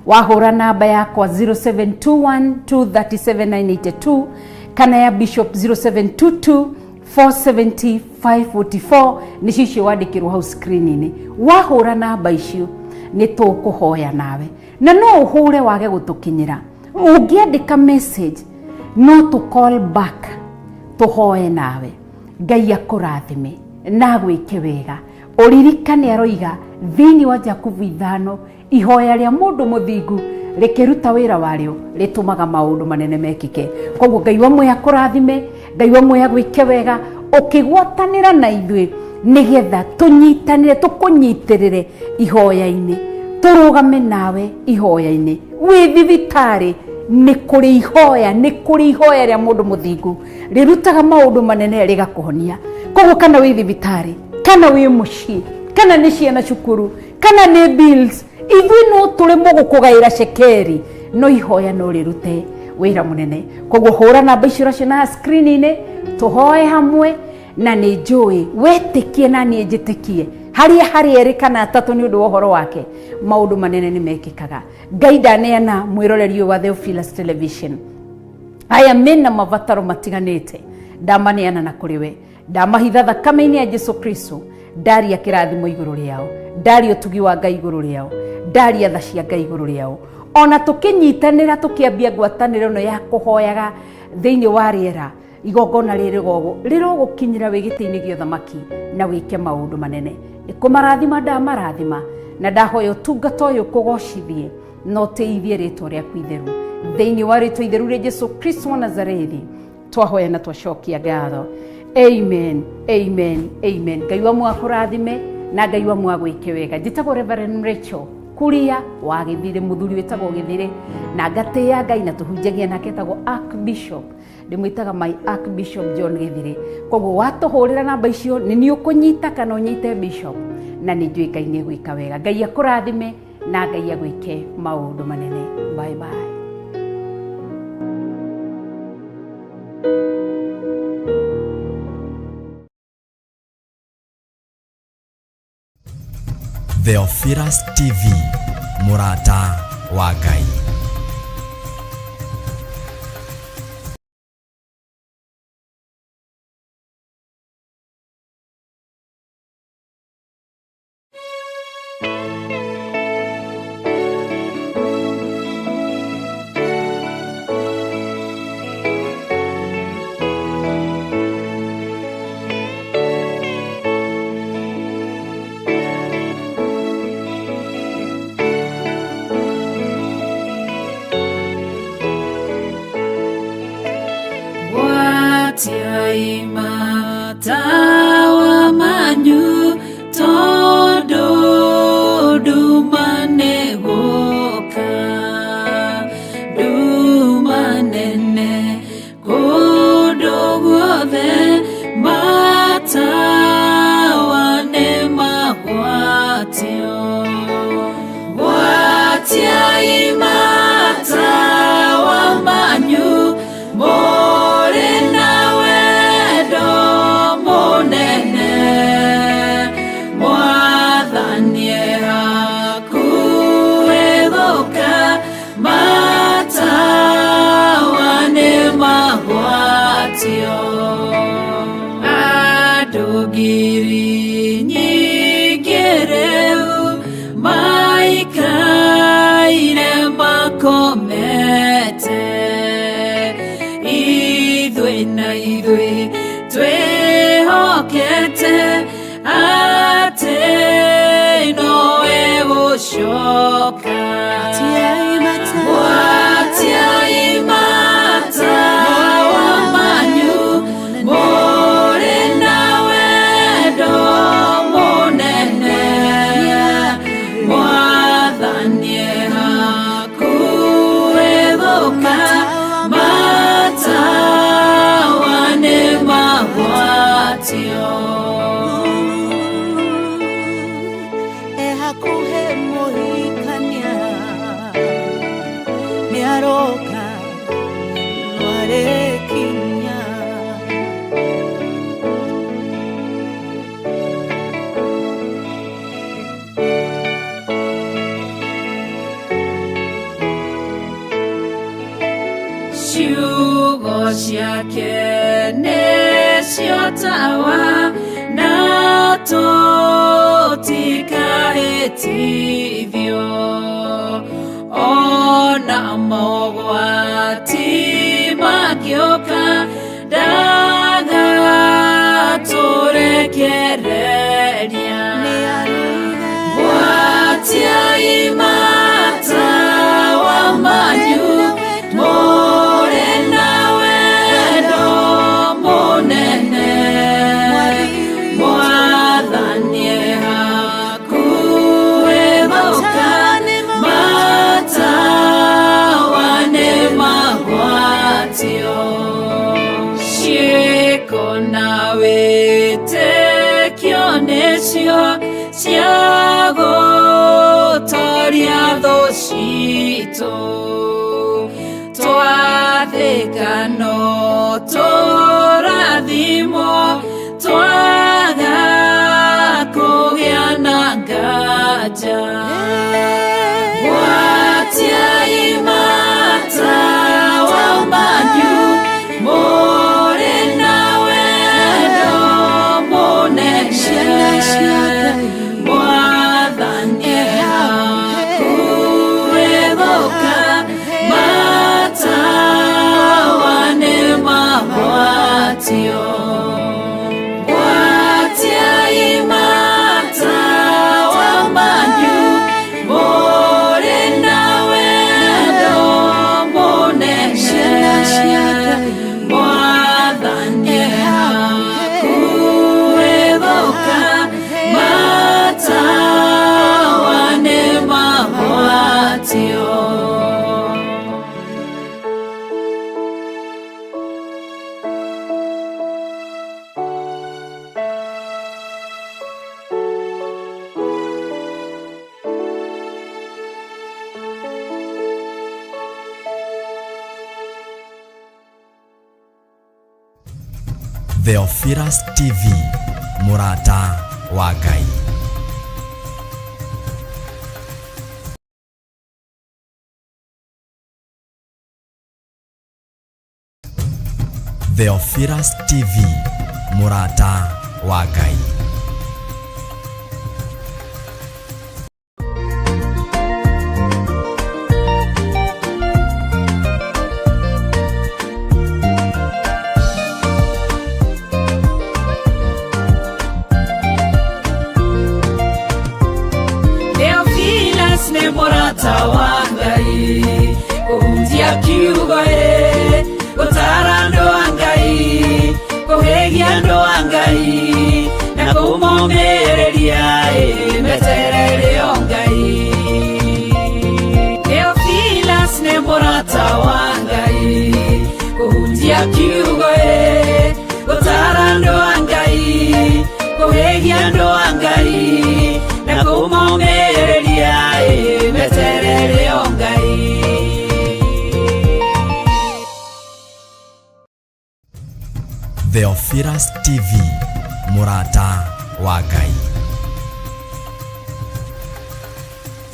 Wahũra namba yakwa 0721237982 kana ya Bishop 0722 470 544, nĩcio icio wandĩkĩrwo hau screen-inĩ. Wahũra namba icio nĩ tũkũhoya nawe, na no ũhũre wage gũtũkinyĩra, ũngĩandĩka message no tũ call back tũhoe nawe. Ngai akũrathime na agwĩke wega. Ũririkane aroiga thĩinĩ wa Jakubu 5, ihoya rĩa mũndũ mũthingu rĩkĩruta wĩra warĩo rĩtũmaga maũndũ manene mekĩke. Koguo Ngai wa muoyo akũrathime, Ngai wa muoyo agwĩke wega ũkĩgwatanĩra na ithuĩ, nĩgetha tũnyitanĩre, tũkũnyitĩrĩre ihoya-inĩ, tũrũgame nawe ihoya-inĩ. Wĩ thibitarĩ nĩ kũrĩ ihoya, nĩ kũrĩ ihoya rĩa mũndũ mũthingu rĩrutaga maũndũ manene rĩgakũhonia. Koguo kana wĩ thibitarĩ, kana wĩ mũciĩ, kana nĩ ciana cukuru, kana nĩ bills, ithuĩ no tũremwo gũkũgaĩra cekeri, no ihoya no rĩrute wĩra mũnene. Koguo hũra namba icio ũraciona screen-inĩ, tũhoe hamwe, na nĩ njũĩ wetĩkie na niĩ njĩtĩkie. Harĩa harĩ erĩ kana atatũ nĩ ũndũ wa ũhoro wake, maũndũ manene nĩ mekĩkaga. Ngai ndaneana mwĩroreri ũyũ wa Theophilus Television, aya mena mabataro matiganĩte, ndamaneana na kũrĩ we, ndamahitha thakame-inĩ ya Jesu Kristo, ndaria kĩrathimo igũrũ rĩao, ndaria ũtugi wa Ngai igũrũ rĩao, ndaria tha cia Ngai igũrũ rĩao. Ona tũkĩnyitanĩra, tũkĩambia ngwatanĩro ĩno ya kũhoyaga thĩinĩ wa rĩera, igongona rĩrĩ rĩrogũkinyĩra wĩ gĩtĩ-inĩ gĩa ũthamaki na wĩke maũndũ manene. Nĩ kũmarathima ndamarathima, na ndahoya ũtungata ũyũ kũgocithie na ũtĩithie rĩtwa rĩaku itheru. Thĩinĩ wa rĩtwa itheru rĩa Jesu Kristo wa Nazarethi twahoya na twacokia ngatho. Amen, amen, amen. Ngai wa mwakũrathime na Ngai wa mwagwĩke wega. Njĩtagwo Reverend Rachel Kuria wa Gĩthirĩ, mũthuri wĩtagwo Gĩthirĩ, na ngatĩĩa Ngai na tũhunjagia nake etagwo Archbishop, ndĩmwĩtaga my Archbishop John Gĩthirĩ. Koguo watũhũrĩra namba icio nĩ niĩ ũkũnyita kana ũnyite Bishop, na nĩ njũĩ Ngai nĩ egwĩka wega. Ngai akũrathime na Ngai agwĩke maũndũ manene. Bye bye. Theophilus TV, mũrata wa Ngai. Gwatiai matawa manyu, tondũ nduma nĩ gũka, nduma nene kũndũ guothe, matawa nĩ magwatio. Gwatiai matawa manyu, mũrĩ na wendo mũnene, Mwathani e hakuhĩ gũka, matawa nĩ magwatio. Andũ ngiri nyingĩ rĩu maikaire makomete, ithuĩ na ithuĩ twĩhokete atĩ nowe gũcoka. Gwatiai matawa manyu, mũrĩ na wendo mũnene, Mwathani e hakuhĩ gũka, matawa nĩ magwatio. E hakuhĩ mũhikania, nĩ aroka, nwarĩkinya. Ciugo ciake nĩcio tawa, na tũtikahĩtithio, ona mogwati mangĩũka, ndagatũrekereria. Gwatiai matawa manyu, mũrĩ na wendo mũnene, Mwathani e hakuhĩ gũka, matawa nĩ magwatio. Ciĩko na wĩtĩkio nĩcio cia gũtoria thũ citũ, twathĩka no tũrathimwo, twaga kũgĩa Mũgwanja. Gwatiai matawa manyu mũrĩ na wendo mũnene. Ciana cia Ngai. Mwathani hakuhĩ gũka, matawa nĩmagwatio. Gwatiai matawa manyu mũrĩ na wendo mũnene. Ciana cia Ngai. Mwathani hakuhĩ gũka, matawa nĩmagwatio. Theophilus TV, mũrata wa Ngai. Theophilus TV, mũrata wa Ngai. Theophilus nĩ mũrata wa Ngai, kũhunjia kiugo ĩ, gũtara andũ a Ngai, kũhĩgia andũ a Ngai, na kũmomĩrĩria ĩ, meterere o Ngai. Theophilus nĩ mũrata wa Ngai, kũhunjia kiugo ĩ, gũtara andũ a Ngai, kũhĩgia andũ a Ngai, na kũmomĩrĩria ĩ, meterere o Ngai. Theophilus TV, mũrata wa Ngai.